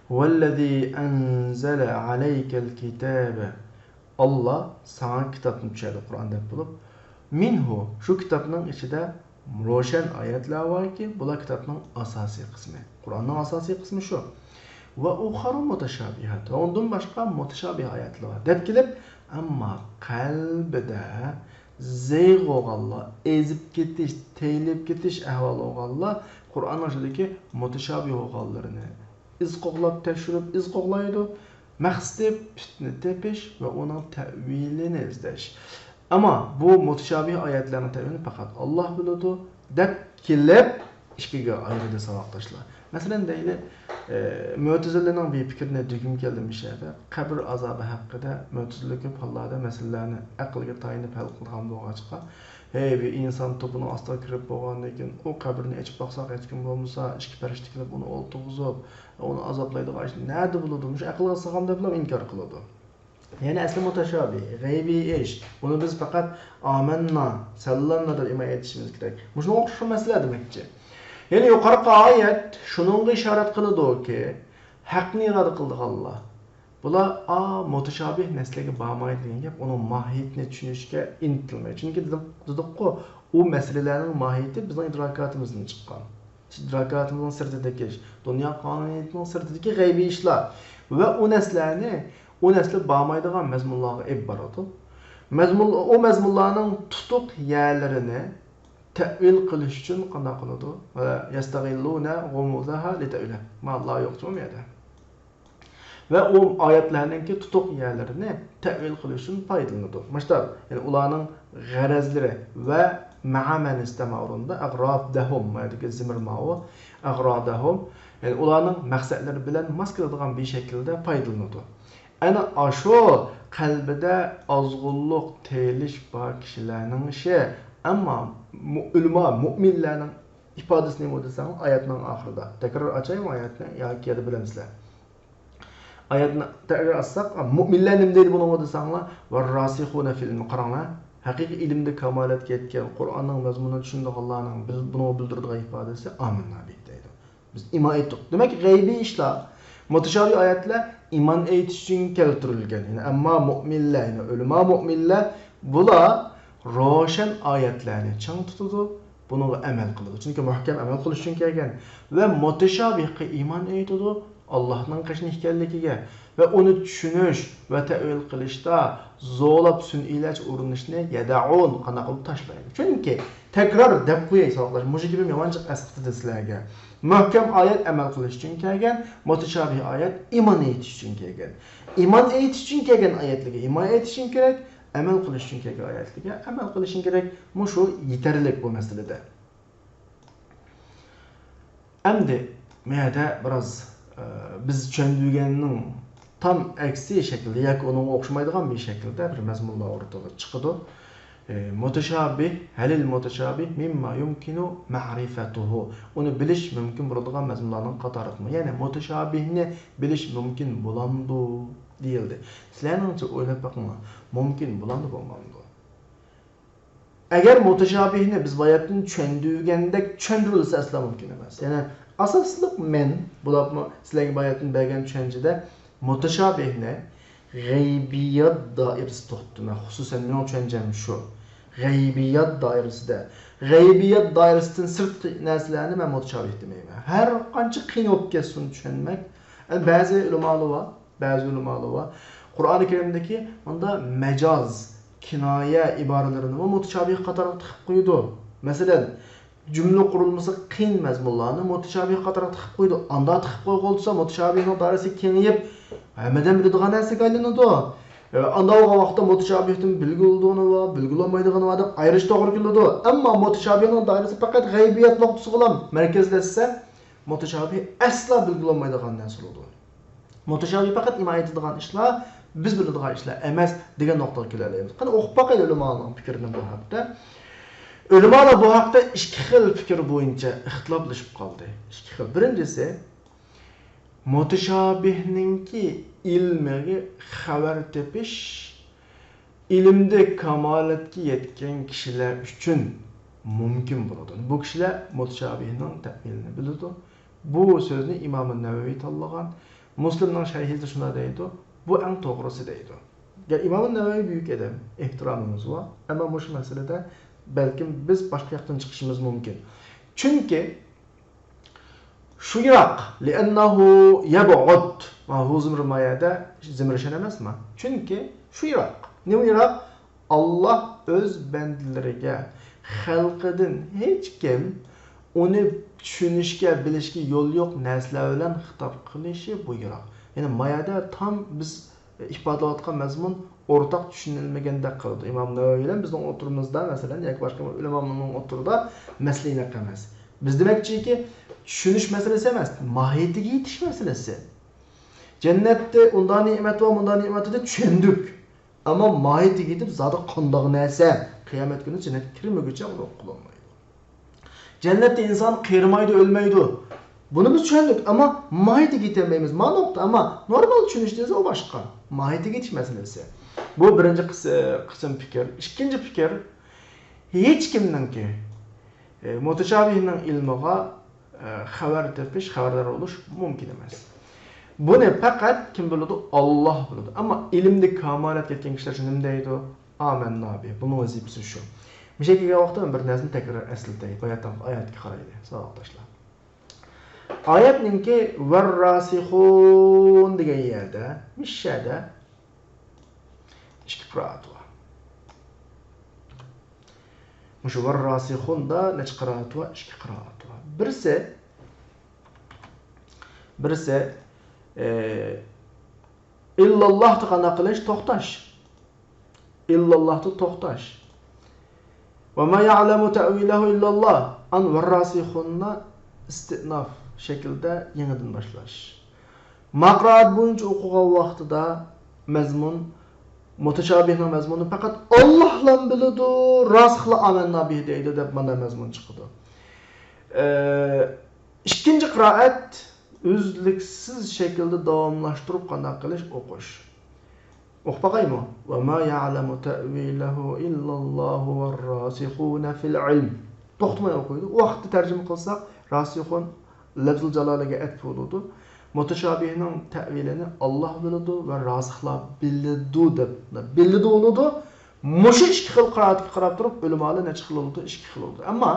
ھۇۋەللەزى ئەنزەلە ئەلەيكەل كىتابە. ئاللا ساڭا كىتابنى چۈشۈردى، قۇرئان دەپ بولۇپ. مىنھۇ، شۇ كىتابنىڭ ئىچىدە روشەن ئايەتلەر باركى، بۇلار كىتابنىڭ ئاساسىي قىسمى. قۇرئاننىڭ ئاساسىي قىسمى شۇ. ۋە ئۇخەرۇ مۇتەشابىھات. ۋە ئۇندىن باشقا مۇتەشابىھ ئايەتلەر بار. دەپ كېلىپ، ئەمما قەلبىدە زەيغ بولغانلار، ئېزىپ كېتىش، تېيىلىپ كېتىش ئەھۋالى بولغانلار قۇرئاننىڭ ئىچىدىكى مۇتەشابىھ بولغانلىرىنى ئىز قوغلاپ، تەكشۈرۈپ ئىز قوغلايدۇ. مەقسىتى پىتنە تېپىش ۋە ئۇنىڭ تەۋىلىنى ئىزدەش. ئەمما بۇ مۇتەشابىھ ئايەتلەرنىڭ تەۋىلىنى پەقەت ئاللا بىلىدۇ، دەپ كېلىپ، ئىككىگە ئايرىدى، ساۋاقداشلار. مەسىلەن، دەيلى، ئە، مۆتىزىلىنىڭ بىر پىكرىنى دېگۈم كەلدى مۇشۇ يەردە. قەبرە ئازابى ھەققىدە مۆتىزىلە كۆپ ھاللاردا مەسىلىلەرنى ئەقىلگە تايىنىپ ھەل قىلىدىغان بولغاچقا، ھەي، بىر ئىنسان توپىنىڭ ئاستىغا كىرىپ بولغاندىن كېيىن، ئۇ قەبرىنى ئېچىپ باقساق، ھېچكىم بولمىسا، ئىككى پەرىشتە كېلىپ ئۇنى ئولتۇرغۇزۇپ، ئۇنى ئازابلايدىغان ئىش نەدە بولىدۇ؟ مۇشۇ ئەقىلگە سىغامدۇ دەپلا ئىنكار قىلىدۇ. يەنى ئەسلى مۇتەشابىھ، غەيبىي ئىش. بۇنى بىز پەقەت ئامەننا، سەللەمنا دەپ ئىمان ئېيتىشىمىز كېرەك. مۇشۇنىڭغا ئوخشاش مەسىلە دېمەكچى. يەنى يۇقىرىقى ئايەت شۇنىڭغا ئىشارەت قىلىدۇكى، ھەقنى ئىرادە قىلىدىغانلار، بۇلار ئا مۇتەشابىھ نەرسىلەرگە بارمايدۇ دېگەن گەپ، ئۇنىڭ ماھىيىتىنى چۈشىنىشكە ئىنتىلمەيدۇ. چۈنكى دېدۇق-، دېدۇققۇ، ئۇ مەسىلىلەرنىڭ ماھىيىتى بىزنىڭ ئىدراكاتىمىزدىن چىققان. ئىدراكاتىمىزنىڭ سىرتىدىكى ئىش، دۇنيا قانۇنىيىتىنىڭ سىرتىدىكى غەيبىي ئىشلار. ۋە ئۇ نەرسىلەرنى، ئۇ نەرسىلەر بارمايدىغان مەزمۇنلارغا ئېلىپ بارىدۇ. مەزمۇن، ئۇ مەزمۇنلارنىڭ تۇتۇق يەرلىرىنى تەئۋىل قىلىش ئۈچۈن قانداق قىلىدۇ؟ ۋە يەستەغىللۇنە غۇمۇزەھا لىتەئۋىلە. ما لا يوقچۇ ئۇ يەردە. ۋە ئۇ ئايەتلەرنىڭكى تۇتۇق يەرلىرىنى تەئۋىل قىلىش ئۈچۈن پايدىلىنىدۇ. مۇشۇنداق، يەنى ئۇلارنىڭ غەرەزلىرى ۋە مەئا مەنىسىدە ماۋۇ ئورۇندا ئەغرادەھۇم، ما يەردىكى زىمىر ماۋۇ، ئەغرادەھۇم، يەنى ئۇلارنىڭ مەقسەتلىرى بىلەن ماس كېلىدىغان بىر شەكىلدە پايدىلىنىدۇ. ئەنە ئاشۇ قەلبىدە ئازغۇنلۇق، تېيىلىش بار كىشىلەرنىڭ ئىشى. ئەمما مۇ-، ئۆلىما، مۇئمىنلەرنىڭ ئىپادىسى نېمە دېسەڭ، ئايەتنىڭ ئاخىرىدا. تەكرار ئاچايمۇ ئايەتنى ياكى يەنە بىلەمسىلەر؟ ئايەتنى تەكرار ئاچساق، مۇئمىنلەر نېمە دەيدۇ بۇنىڭغا دېسەڭلار، ۋەرراسىخۇنە فىل ئىلمى، قاراڭلار، ھەقىقىي ئىلىمدە كامالەتكە يەتكەن، قۇرئاننىڭ مەزمۇنىنى چۈشىنىدىغانلارنىڭ بىل-، بۇنىڭغا بىلدۈرىدىغان ئىپادىسى ئامىننا بىھ دەيدۇ. بىز ئىمان ئېيتتۇق. دېمەك، غەيبىي ئىشلار، مۇتەشابىھ ئايەتلەر ئىمان ئېيتىش ئۈچۈن كەلتۈرۈلگەن. يەنى ئەمما مۇئمىنلەر، يەنى ئۆلىما مۇئمىنلەر، بۇلار روشەن ئايەتلەرنى چىڭ تۇتىدۇ، بۇنىڭغا ئەمەل قىلىدۇ. چۈنكى مۇھكەم ئەمەل قىلىش ئۈچۈن كەلگەن. ۋە مۇتەشابىھقا ئىمان ئېيتىدۇ، ئاللاھنىڭ قېشىنى ئىكەنلىكىگە ۋە ئۇنى چۈشىنىش ۋە تەئۋىل قىلىشتا زورلاپ سۈنئىيلەرچە ئۇرۇنۇشنى يەدەئۇن، قانداق قىلىپ تاشلايدۇ. چۈنكى تەكرار دەپ قوياي، ساۋاقداش، مۇشۇ گېپىم يامان جىق ئەسقىتىدۇ سىلەرگە. مۇھكەم ئايەت ئەمەل قىلىش ئۈچۈن كەلگەن، مۇتەشابىھ ئايەت ئىمان ئېيتىش ئۈچۈن كەلگەن. ئىمان ئېيتىش ئۈچۈن كەلگەن ئايەتلەرگە ئىمان ئېيتىشىڭ كېرەك، ئەمەل قىلىش ئۈچۈن كەلگەن ئايەتلەرگە ئەمەل قىلىشىڭ كېرەك. مۇشۇ يېتەرلىك بۇ مەسىلىدە. ئەمدى مەيەدە بىراز، ئە، بىز چۈشەندۈرگەننىڭ تام ئەكسى شەكىلدە ياكى ئۇنىڭغا ئوخشىمايدىغان بىر شەكىلدە بىر مەزمۇنلار ئوتتۇرىغا چىقىدۇ. ئە، مۇتەشابىھ، ھەلىل مۇتەشابىھ مىمما يۇمكىنۇ مەئرىفەتۇھۇ. ئۇنى بىلىش مۇمكىن بولىدىغان مەزمۇنلارنىڭ قاتارىدىمۇ؟ يەنى مۇتەشابىھنى بىلىش مۇمكىن بولامدۇ دېيىلدى. سىلەرنىڭچە ئويلاپ بېقىڭلار، مۇمكىن بولامدۇ، بولمامدۇ؟ ئەگەر مۇتەشابىھنى بىز باياتىن چۈشەندۈرگەندەك چۈشەندۈرۈلسە ئەسلا مۇمكىن ئەمەس. يەنى ئاساسلىق مەن، بولۇپمۇ سىلەرگە باياتىن بەرگەن چۈشەنچىدە مۇتەشابىھنى غەيبىيات دائىرىسىدە توختىتىمەن. خۇسۇسەن مېنىڭ چۈشەنچەم شۇ. غەيبىيات دائىرىسىدە. غەيبىيات دائىرىسىدىن سىرتقى نەرسىلەرنى مەن مۇتەشابىھ دېمەيمەن. ھەر قانچە قىيىن بولۇپ كەتسۇن چۈشەنمەك. ئەمما بەزى ئۆلىمالار بار، بەزى ئۆلىمالار بار، قۇرئانى كەرىمدىكى مۇنداق مەجاز، كىنايە ئىبارىلىرىنىمۇ مۇتەشابىھ قاتارىغا تىقىپ قويىدۇ. مەسىلەن، جۈملە قۇرۇلمىسى قىيىن مەزمۇنلارنى مۇتەشابىھ قاتارىغا تىقىپ قويىدۇ. ئانداق تىقىپ قويغىلى تۇرسا، مۇتەشابىھنىڭ دائىرىسى كېڭىيىپ، ھەممىدىن بىلىدىغان نەرسىگە ئايلىنىدۇ. ئانداق بولغان ۋاقىتتا مۇتەشابىھتىن بىلگىلى بولىدىغىنى بار، بىلگىلى بولمايدىغىنى بار دەپ ئايرىش توغرا كېلىدۇ. ئەمما مۇتەشابىھنىڭ دائىرىسى پەقەت غەيبىيەت نۇقتىسىغىلا مەركەزلەشسە، مۇتەشابىھ ئەسلا بىلگىلى بولمايدىغان نەرسە بولىدۇ. مۇتەشابىھ پەقەت ئىمان ئېيتىدىغان ئىشلار، بىز بىلىدىغان ئىشلار ئەمەس دېگەن نۇقتىغا كېلەلەيمىز. قېنى ئوقۇپ باقايلى ئۆلىمالارنىڭ پىكرىنى بۇ ھەقتە. ئۆلىمالار بۇ ھەقتە ئىككى خىل پىكىر بويىچە ئىختىلاپلىشىپ قالدى. ئىككى خىل. بىرىنچىسى، مۇتەشابىھنىڭكى ئىلمىغا خەۋەر تېپىش ئىلىمدە كامالەتكە يەتكەن كىشىلەر ئۈچۈن مۇمكىن بولىدۇ. بۇ كىشىلەر مۇتەشابىھنىڭ تەئۋىلىنى بىلىدۇ. بۇ سۆزنى ئىمام نەۋەۋى تاللىغان. مۇسلىمنىڭ شەرھىدە شۇنداق دەيدۇ، بۇ ئەڭ توغرىسى دەيدۇ. يا، ئىمام نەۋەۋى بۈيۈك ئادەم، ئېھتىرامىمىز بار. ئەمما مۇشۇ مەسىلىدە بەلكىم بىز باشقا ياقتىن چىقىشىمىز مۇمكىن. چۈنكى شۇ يىراق، لىئەننەھۇ يەبئۇد. ما ھۇ زىمرى مايەدە زىمرىشەن ئەمەسما؟ چۈنكى شۇ يىراق. نېمە يىراق؟ ئاللاھ ئۆز بەندىلىرىگە خەلقىدىن ھېچكىم ئۇنى چۈشىنىشكە، بىلىشكە يول يوق نەرسىلەر بىلەن خىتاب قىلىشى بۇ يىراق. يەنى مايەدە تام بىز ئىپادىلەۋاتقان مەزمۇن ئورتاق چۈشىنىلمىگەندەك قىلىدۇ. ئىمام نەۋەۋى بىلەن بىزنىڭ ئوتتۇرىمىزدا، مەسىلەن، ياكى باشقا ئۆلىمالارنىڭ ئوتتۇرىدا مەسىلە ئېنىق ئەمەس. بىز دېمەكچىكى، چۈشىنىش مەسىلىسى ئەمەس، ماھىيىتىگە يېتىش مەسىلىسى. جەننەتتە ئۇنداق نېمەت بار، مۇنداق نېمەت بار دەپ چۈشەندۇق. ئەمما ماھىيىتىگە يېتىپ، زادى قانداق نەرسە؟ قىيامەت كۈنى جەننەتكە كىرمىگۈچە ئۇنى ئۇقۇپ بولالمايدۇ. جەننەتتە ئىنسان قېرىمايدۇ، ئۆلمەيدۇ. بۇنى بىز چۈشەندۇق، ئەمما ماھىيىتىگە يېتەلمەيمىز. مانا نۇقتا، ئەمما نورمال چۈشىنىش دېسە ئۇ باشقا. ماھىيىتىگە يېتىش مەسىلىسى. بۇ بىرىنچى قىس-، قىسىم پىكىر. ئىككىنچى پىكىر، ھېچكىمنىڭكى، ئە، مۇتەشابىھنىڭ ئىلمىغا، ئە، خەۋەر تېپىش، خەۋەردار بولۇش مۇمكىن ئەمەس. بۇنى پەقەت كىم بىلىدۇ؟ ئاللاھ بىلىدۇ. ئەمما ئىلىمدە كامالەتكە يەتكەن كىشىلەر شۇ نېمە دەيدۇ؟ ئامەننا بىھ. بۇنىڭ ۋەزىپىسى شۇ. مۇشۇ يەرگە كەلگەن ۋاقىتتا مەن بىر نەرسىنى تەكرار ئەسلىتەي. باياتىنقى ئايەتكە قارايلى، ساۋاقداشلار. ئايەتنىڭكى ۋەرراسىخۇن دېگەن يەردە، مىشەدە ئىككى قىرائەت بار. مۇشۇ ۋەرراسىخۇندا نەچچە قىرائەت بار؟ ئىككى قىرائەت بار. بىرسى، بىرسى، ئى، ئىللاللاھتا قانداق قىلىش؟ توختاش. ئىللاللاھتا توختاش. ۋە ما يەئلەمۇ تەئۋىلەھۇ ئىللاللاھ. ئان ۋەرراسىخۇندا ئىستىئناف شەكلىدە يېڭىدىن باشلاش. ما قىرائەت بويىچە ئوقۇغان ۋاقتىدا مەزمۇن، مۇتەشابىھنىڭ مەزمۇنىنى پەقەت ئاللاھلا بىلىدۇ، راسىخلار ئامەننا بىھ دەيدۇ دەپ مانا مەزمۇن چىقىدۇ. ئى، ئىككىنچى قىرائەت ئۈزلۈكسىز شەكىلدە داۋاملاشتۇرۇپ قانداق قىلىش؟ ئوقۇش. ئوقۇپ باقايمۇ؟ ۋە ما يەئلەمۇ تەئۋىلەھۇ ئىللاللاھۇ ۋەرراسىخۇنە فىل ئىلم. توختىماي ئوقۇيدۇ. ئۇ ۋاقىتتا تەرجىمە قىلساق، راسىخۇن لەفزۇل جالالىگە ئەتىپ بولىدۇ. مۇتەشابىھنىڭ تەئۋىلىنى ئاللاھ بىلىدۇ ۋە راسىخلار بىلىدۇ دەپ، بىلىدۇ بولىدۇ. مۇشۇ ئىككى خىل قىرائەتكە قاراپ تۇرۇپ، ئۆلىمالار نەچچە خىل بولىدۇ؟ ئىككى خىل بولىدۇ. ئەمما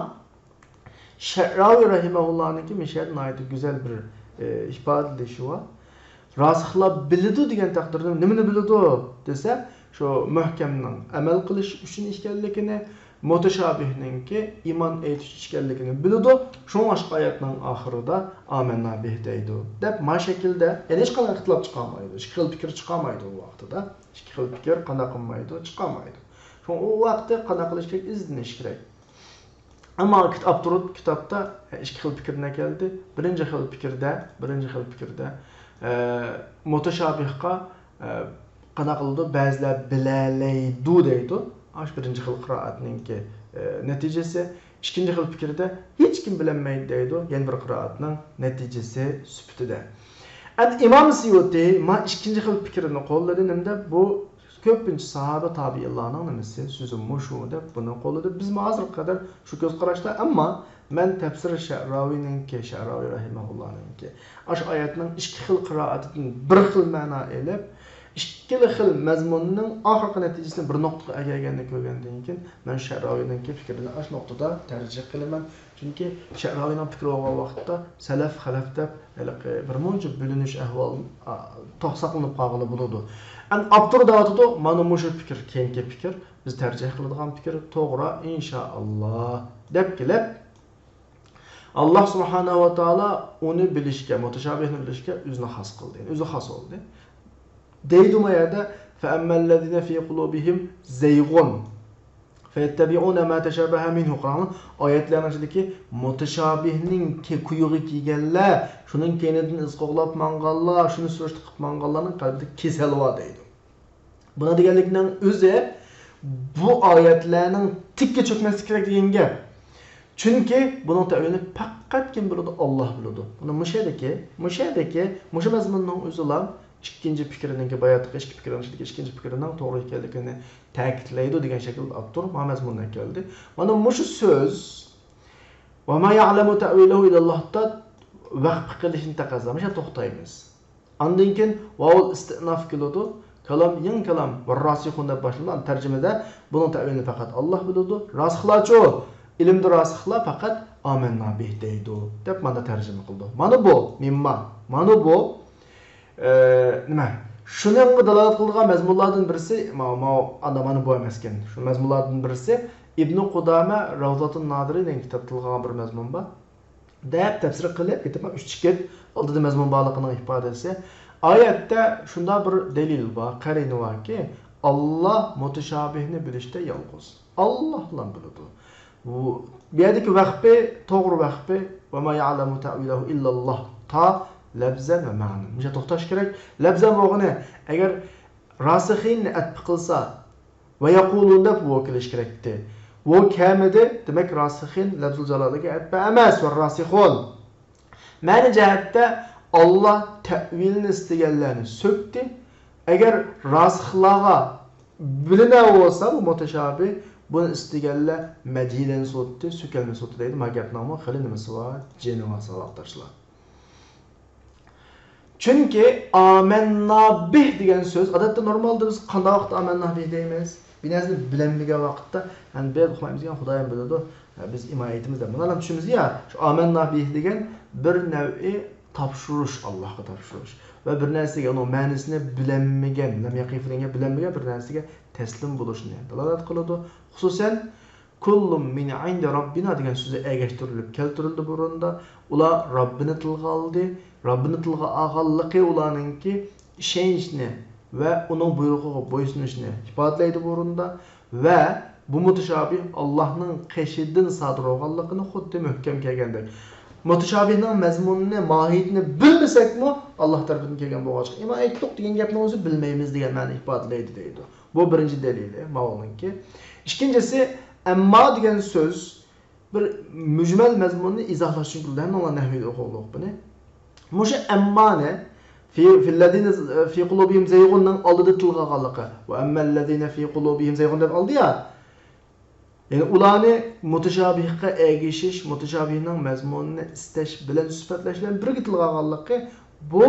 شەئراۋى رەھىمەھۇللانىڭكى مۇشۇ يەردە ناھايىتى گۈزەل بىر، ئى، ئىپادىلىشى بار. راسىخلار بىلىدۇ دېگەن تەقدىردە نېمىنى بىلىدۇ دېسە، شۇ مۇھكەمنىڭ ئەمەل قىلىش ئۈچۈن ئىكەنلىكىنى، مۇتەشابىھنىڭكى ئىمان ئېيتىش ئىكەنلىكىنى بىلىدۇ. شۇڭلاشقا ئايەتنىڭ ئاخىرىدا ئامەننا بىھ دەيدۇ دەپ ما شەكىلدە، يەنى ھېچقانداق ئىختىلاپ چىقارمايدۇ، ئىككى خىل پىكىر چىقارمايدۇ ئۇ ۋاقتىدا. ئىككى خىل پىكىر قانداق قىلمايدۇ؟ چىقارمايدۇ. شۇڭا ئۇ ۋاقىتتا قانداق قىلىش كېرەك؟ ئىزدىنىش كېرەك. ئەمما كىت-، ئاپتور كىتابتا ئىككى خىل پىكىردىن ئەكەلدى. بىرىنچى خىل پىكىردە، بىرىنچى خىل پىكىردە، ئە، مۇتەشابىھقا، ئە، قانداق قىلىدۇ؟ بەزىلەر بىلەلەيدۇ دەيدۇ. ئاشۇ بىرىنچى خىل قىرائەتنىڭكى، ئە، نەتىجىسى. ئىككىنچى خىل پىكىردە ھېچكىم بىلەلمەيدۇ دەيدۇ. يەنە بىر قىرائەتنىڭ نەتىجىسى سۈپىتىدە. ئەمدى ئىمام سيۇتى ما ئىككىنچى خىل پىكىرنى قوللىدى. نېمىدە بۇ كۆپىنچە ساھابە تابىئىنلارنىڭ نېمىسى، سۆزى مۇشۇ دەپ بۇنى قوللىدى. بىزمۇ ھازىرغا قەدەر شۇ كۆز قاراشتا، ئەمما مەن تەپسىر شەئراۋىنىڭكى، شەئراۋى رەھىمەھۇللانىڭكى، ئاشۇ ئايەتنىڭ ئىككى خىل قىرائىتىدىن بىر خىل مەنا ئېلىپ، ئىككىلا خىل مەزمۇننىڭ ئاخىرقى نەتىجىسىنى بىر نۇقتىغا ئەكەلگەننى كۆرگەندىن كېيىن، مەن شەئراۋىنىڭكى پىكرىنى ئاشۇ نۇقتىدا تەرجىھ قىلىمەن. چۈنكى شەئراۋىنىڭ پىكرى بولغان ۋاقىتتا سەلەف، خەلەف دەپ ھېلىقى بىر مۇنچە بۆلۈنۈش ئەھۋال، ئا، توق ساقلىنىپ قالغىلى بولىدۇ. ئەمدى ئاپتور دەۋاتىدۇ، مانا مۇشۇ پىكىر، كېيىنكى پىكىر، بىز تەرجىھ قىلىدىغان پىكىر توغرا، ئىنشائاللا، دەپ كېلىپ، ئاللا سۇبھانەھۇ ۋە تائالا ئۇنى بىلىشكە، مۇتەشابىھنى بىلىشكە ئۆزىنى خاس قىلدى، يەنى ئۆزى خاس بولدى. دەيدۇ ما يەردە، فَأَمَّا الَّذِينَ فِي قُلُوبِهِمْ زَيْغٌ فَيَتَّبِعُونَ مَا تَشَابَهَ مِنْهُ. قاراڭلار، ئايەتلەرنىڭ ئىچىدىكى مۇتەشابىھنىڭ كە-، كۈيىگە كىرگەنلەر، شۇنىڭ كەينىدىن ئىز قوغلاپ ماڭغانلار، شۇنى سۈرۈشتە قىلىپ ماڭغانلارنىڭ قەلبىدە كېسەل بار دەيدۇ. بۇنى دېگەنلىكنىڭ ئۆزى بۇ ئايەتلەرنىڭ تېگىگە چۆكمەسلىكى كېرەك دېگەن گەپ. چۈنكى بۇنىڭ تەۋىلىنى پەقەت كىم بىلىدۇ؟ ئاللاھ بىلىدۇ. مانا مۇشۇ يەردىكى، مۇشۇ يەردىكى، مۇشۇ مەزمۇننىڭ ئۆزىلا ئىككىنچى پىكرىنىڭكى، باياتقى ئىككى پىكرىنىڭ ئىچىدىكى ئىككىنچى پىكرىنىڭ توغرا ئىكەنلىكىنى تەكىتلەيدۇ دېگەن شەكىلدە ئاپتور مانا مەزمۇننى ئەكەلدى. مانا مۇشۇ سۆز، «وَمَا يَعْلَمُ تَأْوِيلَهُ إِلَّا اللَّهُ» دا ۋەقىپ قىلىشنى تەقەززا، مۇشۇ يەردە توختايمىز. ئاندىن كېيىن ۋاۋۇل ئىستىئناف كېلىدۇ. كالام، يېڭى كالام، «ۋەرراسىخۇن» دەپ باشلىنىدۇ. ئەمدى تەرجىمىدە بۇنىڭ تەۋىلىنى پەقەت ئاللاھ بىلىدۇ. راسىخلارچۇ؟ ئىلىمدە راسىخلار پەقەت «ئامەننا بىھ» دەيدۇ، دەپ مانا تەرجىمە قىلىدۇ. مانا بۇ، مىمما. مانا بۇ، ئە، نېمە؟ شۇنىڭغا دالالەت قىلىدىغان مەزمۇنلاردىن بىرسى، ما-، ما-، ئانا، مانا بۇ ئەمەسكەن. شۇ مەزمۇنلاردىن بىرسى ئىبنۇ قۇدامە «راۋزاتۇن نادىرى» دېگەن كىتابتا تىلغا ئالغان بىر مەزمۇن بار. دەپ تەپسىر قىلىپ، كىتابنىڭ ئۈچ چېكىت ئالدىدا مەزمۇن بارلىقىنىڭ ئىپادىسى. ئايەتتە شۇنداق بىر دەلىل بار، قەرىنە باركى، ئاللاھ مۇتەشابىھنى بىلىشتە يالغۇز. ئاللاھلا بىلىدۇ. بۇ، بۇ يەردىكى ۋەقپى، توغرا ۋەقپى، «وَمَا يَعْلَمُ تَأْوِيلَهُ إِلَّا اللَّهُ» تا لەپزەن ۋە مەنىن. مۇشۇ توختاش كېرەك. لەپزەن بولغىنى، ئەگەر راسىخىننى ئەتپە قىلسا، «ۋە يەقۇلۇن» دەپ ۋو كېلىش كېرەكتى. ۋو كەلمىدى، دېمەك، راسىخىن لەپزۇل جالالىگە ئەتبە ئەمەس، ۋە راسىخۇن. مەنە جەھەتتە ئاللاھ تەئۋىلنى ئىستىگەنلەرنى سۆكتى. ئەگەر راسىخلارغا بىلىنەۋاتسا بۇ مۇتەشابىھ، بۇنى ئىستىگەنلەر مەدھىيلەرنى سوتتى، سۆكەلمە سوتتى دەيدۇ. ما گەپنىڭمۇ خېلى نېمىسى بار، جېنى بار، ساۋاقداشلار. چۈنكى «ئامەننا بىھ» دېگەن سۆز، ئادەتتە نورمالدا بىز قانداق ۋاقىتتا «ئامەننا بىھ» دەيمىز؟ بىر نەرسىنى بىلەلمىگەن ۋاقىتتا، يەنى بىز ئۇقمايمىز دېگەن، خۇدايىم بىلىدۇ، بىز ئىمان ئېيتىمىز دەپ. مانا ئادەم چۈشىنىمىز يا، شۇ «ئامەننا بىھ» دېگەن بىر نەۋئى تاپشۇرۇش، ئاللاھقا تاپشۇرۇش. ۋە بىر نەرسىگە ئۇنىڭ مەنىسىنى بىلەلمىگەن، لەم يەقىف دېگەن بىلەلمىگەن بىر نەرسىگە تەسلىم بولۇشنى دالالەت قىلىدۇ. خۇسۇسەن، «كۇللۇم مىن ئىندى رەببىنا» دېگەن سۆزى ئەگەشتۈرۈلۈپ كەلتۈرۈلدى بۇرۇندا. ئۇلار رەببىنى تىلغا ئالدى. رەببىنى تىلغا ئالغانلىقى ئۇلارنىڭكى ئىشەنچنى ۋە ئۇنىڭ بۇيرۇقىغا بويسۇنۇشنى ئىپادىلەيدۇ بۇرۇندا. ۋە بۇ مۇتەشابىھ ئاللاھنىڭ قېشىدىن سادىر بولغانلىقىنى خۇددى مۆھكەم كەلگەندەك. مۇتەشابىھنىڭ مەزمۇنىنى، ماھىيىتىنى بىلمىسەكمۇ، ئاللاھ تەرىپىدىن كەلگەن بولغاچقا، ئىمان ئېيتتۇق دېگەن گەپنىڭ ئۆزى بىلمەيمىز دېگەن مەنىنى ئىپادىلەيدۇ دەيدۇ. بۇ بىرىنچى دەلىلى ماۋۇنىڭكى. ئىككىنچىسى، «ئەمما» دېگەن سۆز بىر مۈجمەل مەزمۇننى ئىزاھلاش ئۈچۈن كېلىدۇ. ھەممىڭلار نەھۋىدە ئوقۇغۇلۇق بۇنى. مۇشۇ «ئەمما»نى فى، فىللەزىنە، فى قۇلۇبىھىم زەيغۇننىڭ ئالدىدا تىلغا ئالغانلىقى، «ۋە ئەممەللەزىنە فى قۇلۇبىھىم زەيغۇن» دەپ ئالدى يا. يەنى ئۇلارنى مۇتەشابىھقا ئەگىشىش، مۇتەشابىھنىڭ مەزمۇنىنى ئىستەش بىلەن سۈپەتلەش بىلەن بىرگە تىلغا ئالغانلىقى، بۇ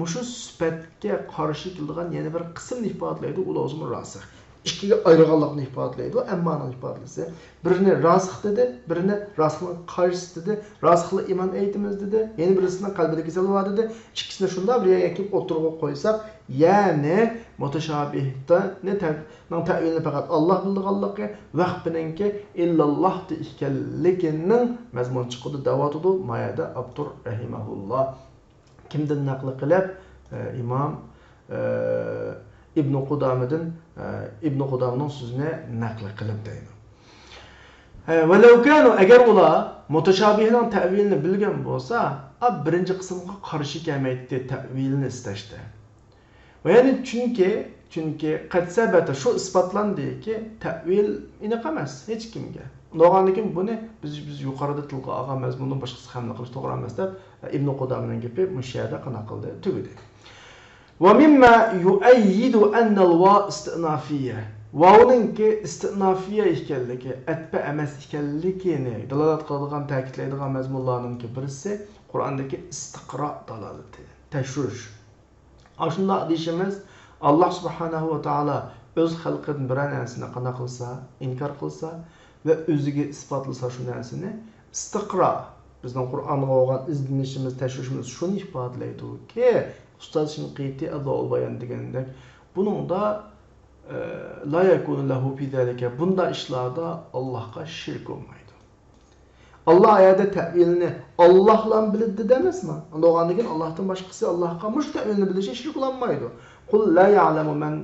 مۇشۇ سۈپەتكە قارشى كېلىدىغان يەنە بىر قىسىمنى ئىپادىلەيدۇ، ئۇ ئۆزىمۇ راسىخ. ئىككىگە ئايرىغانلىقنى ئىپادىلەيدۇ، ئەممانىڭ ئىپادىسى. بىرىنى راسىخ دېدى، بىرىنى راسىخنىڭ قارشىسى دېدى، راسىخلا ئىمان ئېيتىمىز دېدى، يەنە بىرسىنىڭ قەلبىدە كېسەل بار دېدى. ئىككىسىنى شۇنداق بىر يەرگە ئەكىلىپ ئوتتۇرىغا قويساق، يەنى مۇتەشابىھنى تە-، نىڭ تەئۋىلىنى پەقەت ئاللاھ بىلىدىغانلىقى، ۋەخپىنىڭكى ئىللاللاھتا ئىكەنلىكىنىڭ مەزمۇنى چىقىدۇ دەۋاتىدۇ ما يەردە ئاپتور رەھىمەھۇللاھ. كىمدىن نەقىل قىلىپ؟ ئە، ئىمام، ئە، ئىبنۇ قۇدامىدىن، ئە، ئىبنۇ قۇدامىنىڭ سۆزىنى نەقىل قىلىپ دەيدۇ. ئە، ۋەلەۋ كانۇ، ئەگەر ئۇلار مۇتەشابىھنىڭ تەئۋىلىنى بىلگەن بولسا، ئا، بىرىنچى قىسىمغا قارشى كەلمەيتتى، تەئۋىلىنى ئىستەشتە. ۋە يەنى چۈنكى، چۈنكى قەد سەبەتە، شۇ ئىسپاتلاندىكى، تەئۋىل ئېنىق ئەمەس ھېچكىمگە. بولغاندىكىن بۇنى بىز، بىز يۇقىرىدا تىلغا ئالغان مەزمۇندىن باشقىسىغا ھەملە قىلىش توغرا ئەمەس دەپ، ئىبنۇ قۇدامىنىڭ گېپى مۇشۇ يەردە قانداق قىلدى؟ تۈگىدى. ۋە مىمما يۇئەييىدۇ ئەننەل ۋاۋ ئىستىئنافىيە. ۋاۋنىڭكى ئىستىئنافىيە ئىكەنلىكى، ئەتپە ئەمەس ئىكەنلىكىنى دالالەت قىلىدىغان، تەكىتلەيدىغان مەزمۇنلارنىڭكى بىرسى قۇرئاندىكى ئىستىقرا دالالىتى، تەشۋىش. ئاشۇنداق دېيىشىمىز، ئاللاھ سۇبھانەھۇ ۋە تائالا ئۆز خەلقىدىن بىرەر نەرسىنى قانداق قىلسا، ئىنكار قىلسا ۋە ئۆزىگە ئىسپاتلىسا شۇ نەرسىنى، ئىستىقرا، بىزنىڭ قۇرئانغا بولغان ئىزدىنىشىمىز، تەشۋىشىمىز شۇنى ئىپادىلەيدۇكى، ئۇستاز شىنقىتى ئەزۋائۇل بايان دېگەندەك، بۇنىڭدا، ئە، لا يەكۇنۇ لەھۇ فى زالىكە، بۇنداق ئىشلاردا ئاللاھقا شېرىك بولمايدۇ. ئاللاھ ئايەتتە تەئۋىلنى ئاللاھلا بىلىدۇ دېدى ئەمەسمۇ؟ ئۇنداق بولغاندىكىن ئاللاھتىن باشقىسى ئاللاھقا مۇشۇ تەئۋىلنى بىلىشى شېرىك بولالمايدۇ. قۇل لا يەئلەمۇ مەن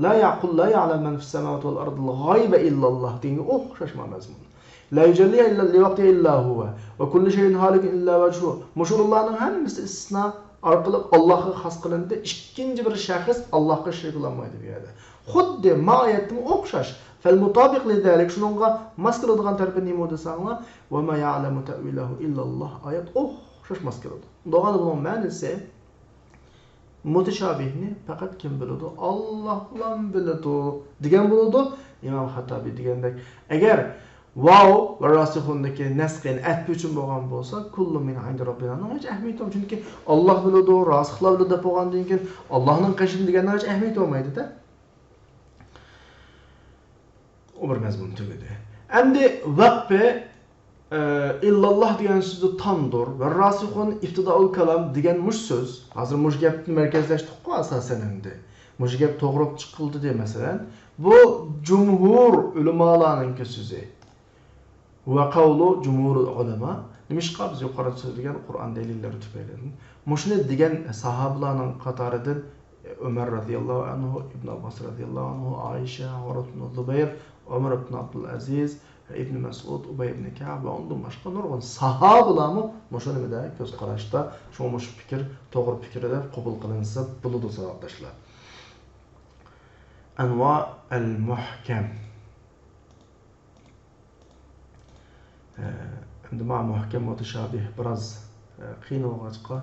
لا يقل لا يعلم من في السماوات والأرض الغيب إلا الله دېگەنگە ئوخشاش مانا مەزمۇن. لا يجلي إلا لوقته إلا هو وكل شيء هالك إلا وجهه. مۇشۇلارنىڭ ھەممىسى ئىستىسنا ئارقىلىق ئاللاھقا خاس قىلىندى. ئىككىنچى بىر شەخس ئاللاھقا شېرىك قىلالمايدۇ بۇ يەردە. خۇددى ما ئايەتتىمۇ ئوخشاش. فالمطابق لذلك، شۇنىڭغا ماس كېلىدىغان تەرىپى نېمە دېسەڭلار، وما يعلم تأويله إلا الله ئايەت ئوخشاش ماس كېلىدۇ. دېگەندە بۇنىڭ مەنىسى، مۇتەشابىھنى پەقەت كىم بىلىدۇ؟ ئاللاھلا بىلىدۇ دېگەن بولىدۇ. ئىمام خەتتابى دېگەندەك، ئەگەر ۋاۋ ۋە راسىخۇندىكى نەسخ، يەنى ئەتپى ئۈچۈن بولغان بولسا، كل من عند ربنا نىڭ ھېچ ئەھمىيىتى يوق. چۈنكى ئاللاھ بىلىدۇ، راسىخلار بىلىدۇ دەپ بولغاندىن كېيىن، ئاللاھنىڭ قېشىدىن دېگەننىڭ ھېچ ئەھمىيىتى بولمايدۇ-دە. ئۇ بىر مەزمۇن تۈگىدى. ئەمدى ۋەقپى، ئە، ئىللاللاھ دېگەن سۆزدە تامدۇر ۋە راسىخۇن ئىبتىدائۇل كالام دېگەن مۇشۇ سۆز. ھازىر مۇشۇ گەپنى مەركەزلەشتۇققۇ ئاساسەن ئەمدى. مۇشۇ گەپ توغرا چىقىلدى دە، مەسىلەن. بۇ جۇمھۇر ئۆلىمالارنىڭكى سۆزى. ۋە قەۋلۇ جۇمھۇرۇل ئۇلەما. نېمىشقا بىز يۇقىرىدا سۆزلىگەن قۇرئان دەلىللىرى تۈپەيلىدىن؟ مۇشۇنى دېگەن ساھابىلارنىڭ قاتارىدىن ئۆمەر رەزىياللاھۇ ئەنھۇ، ئىبن ئابباس رەزىياللاھۇ ئەنھۇ، ئائىشە، ئۇرۋە ئىبن زۇبەير، ئۆمەر ئىبن ئابدۇلئەزىز، ئىبن مەسئۇد، ئۇبەي ئىبن كەئب ۋە ئۇندىن باشقا نۇرغۇن ساھابىلارمۇ مۇشۇ نېمىدە كۆز قاراشتا، شۇڭا مۇشۇ پىكىر توغرا پىكىر دەپ قوبۇل قىلىنسا بولىدۇ، ساۋاقداشلار. ئەنۋا ئەل مۇھكەم. ئەمدى مانا مۇھكەم مۇتەشابىھ بىراز، ئە، قىيىن بولغاچقا،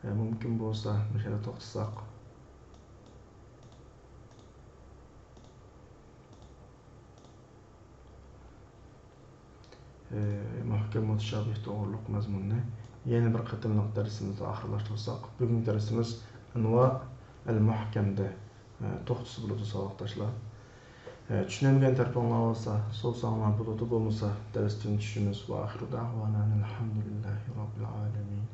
ئە، مۇمكىن بولسا مۇشۇ يەردە توختىساق. ئە، مۇھكەم مۇتەشابىھ توغرۇلۇق مەزمۇننى يەنە بىر قېتىملىق دەرسىمىزدە ئاخىرلاشتۇرساق، بۈگۈنكى دەرسىمىز ئەنۋا ئەل مۇھكەمدە، ئە، توختىسا بولىدۇ، ساۋاقداشلار. ئە، چۈشىنەلمىگەن تەرىپىڭلار بولسا، سورىساڭلار بولىدۇ، بولمىسا دەرستىن چۈشىمىز. وآخر دعوانا أن الحمد لله رب العالمين.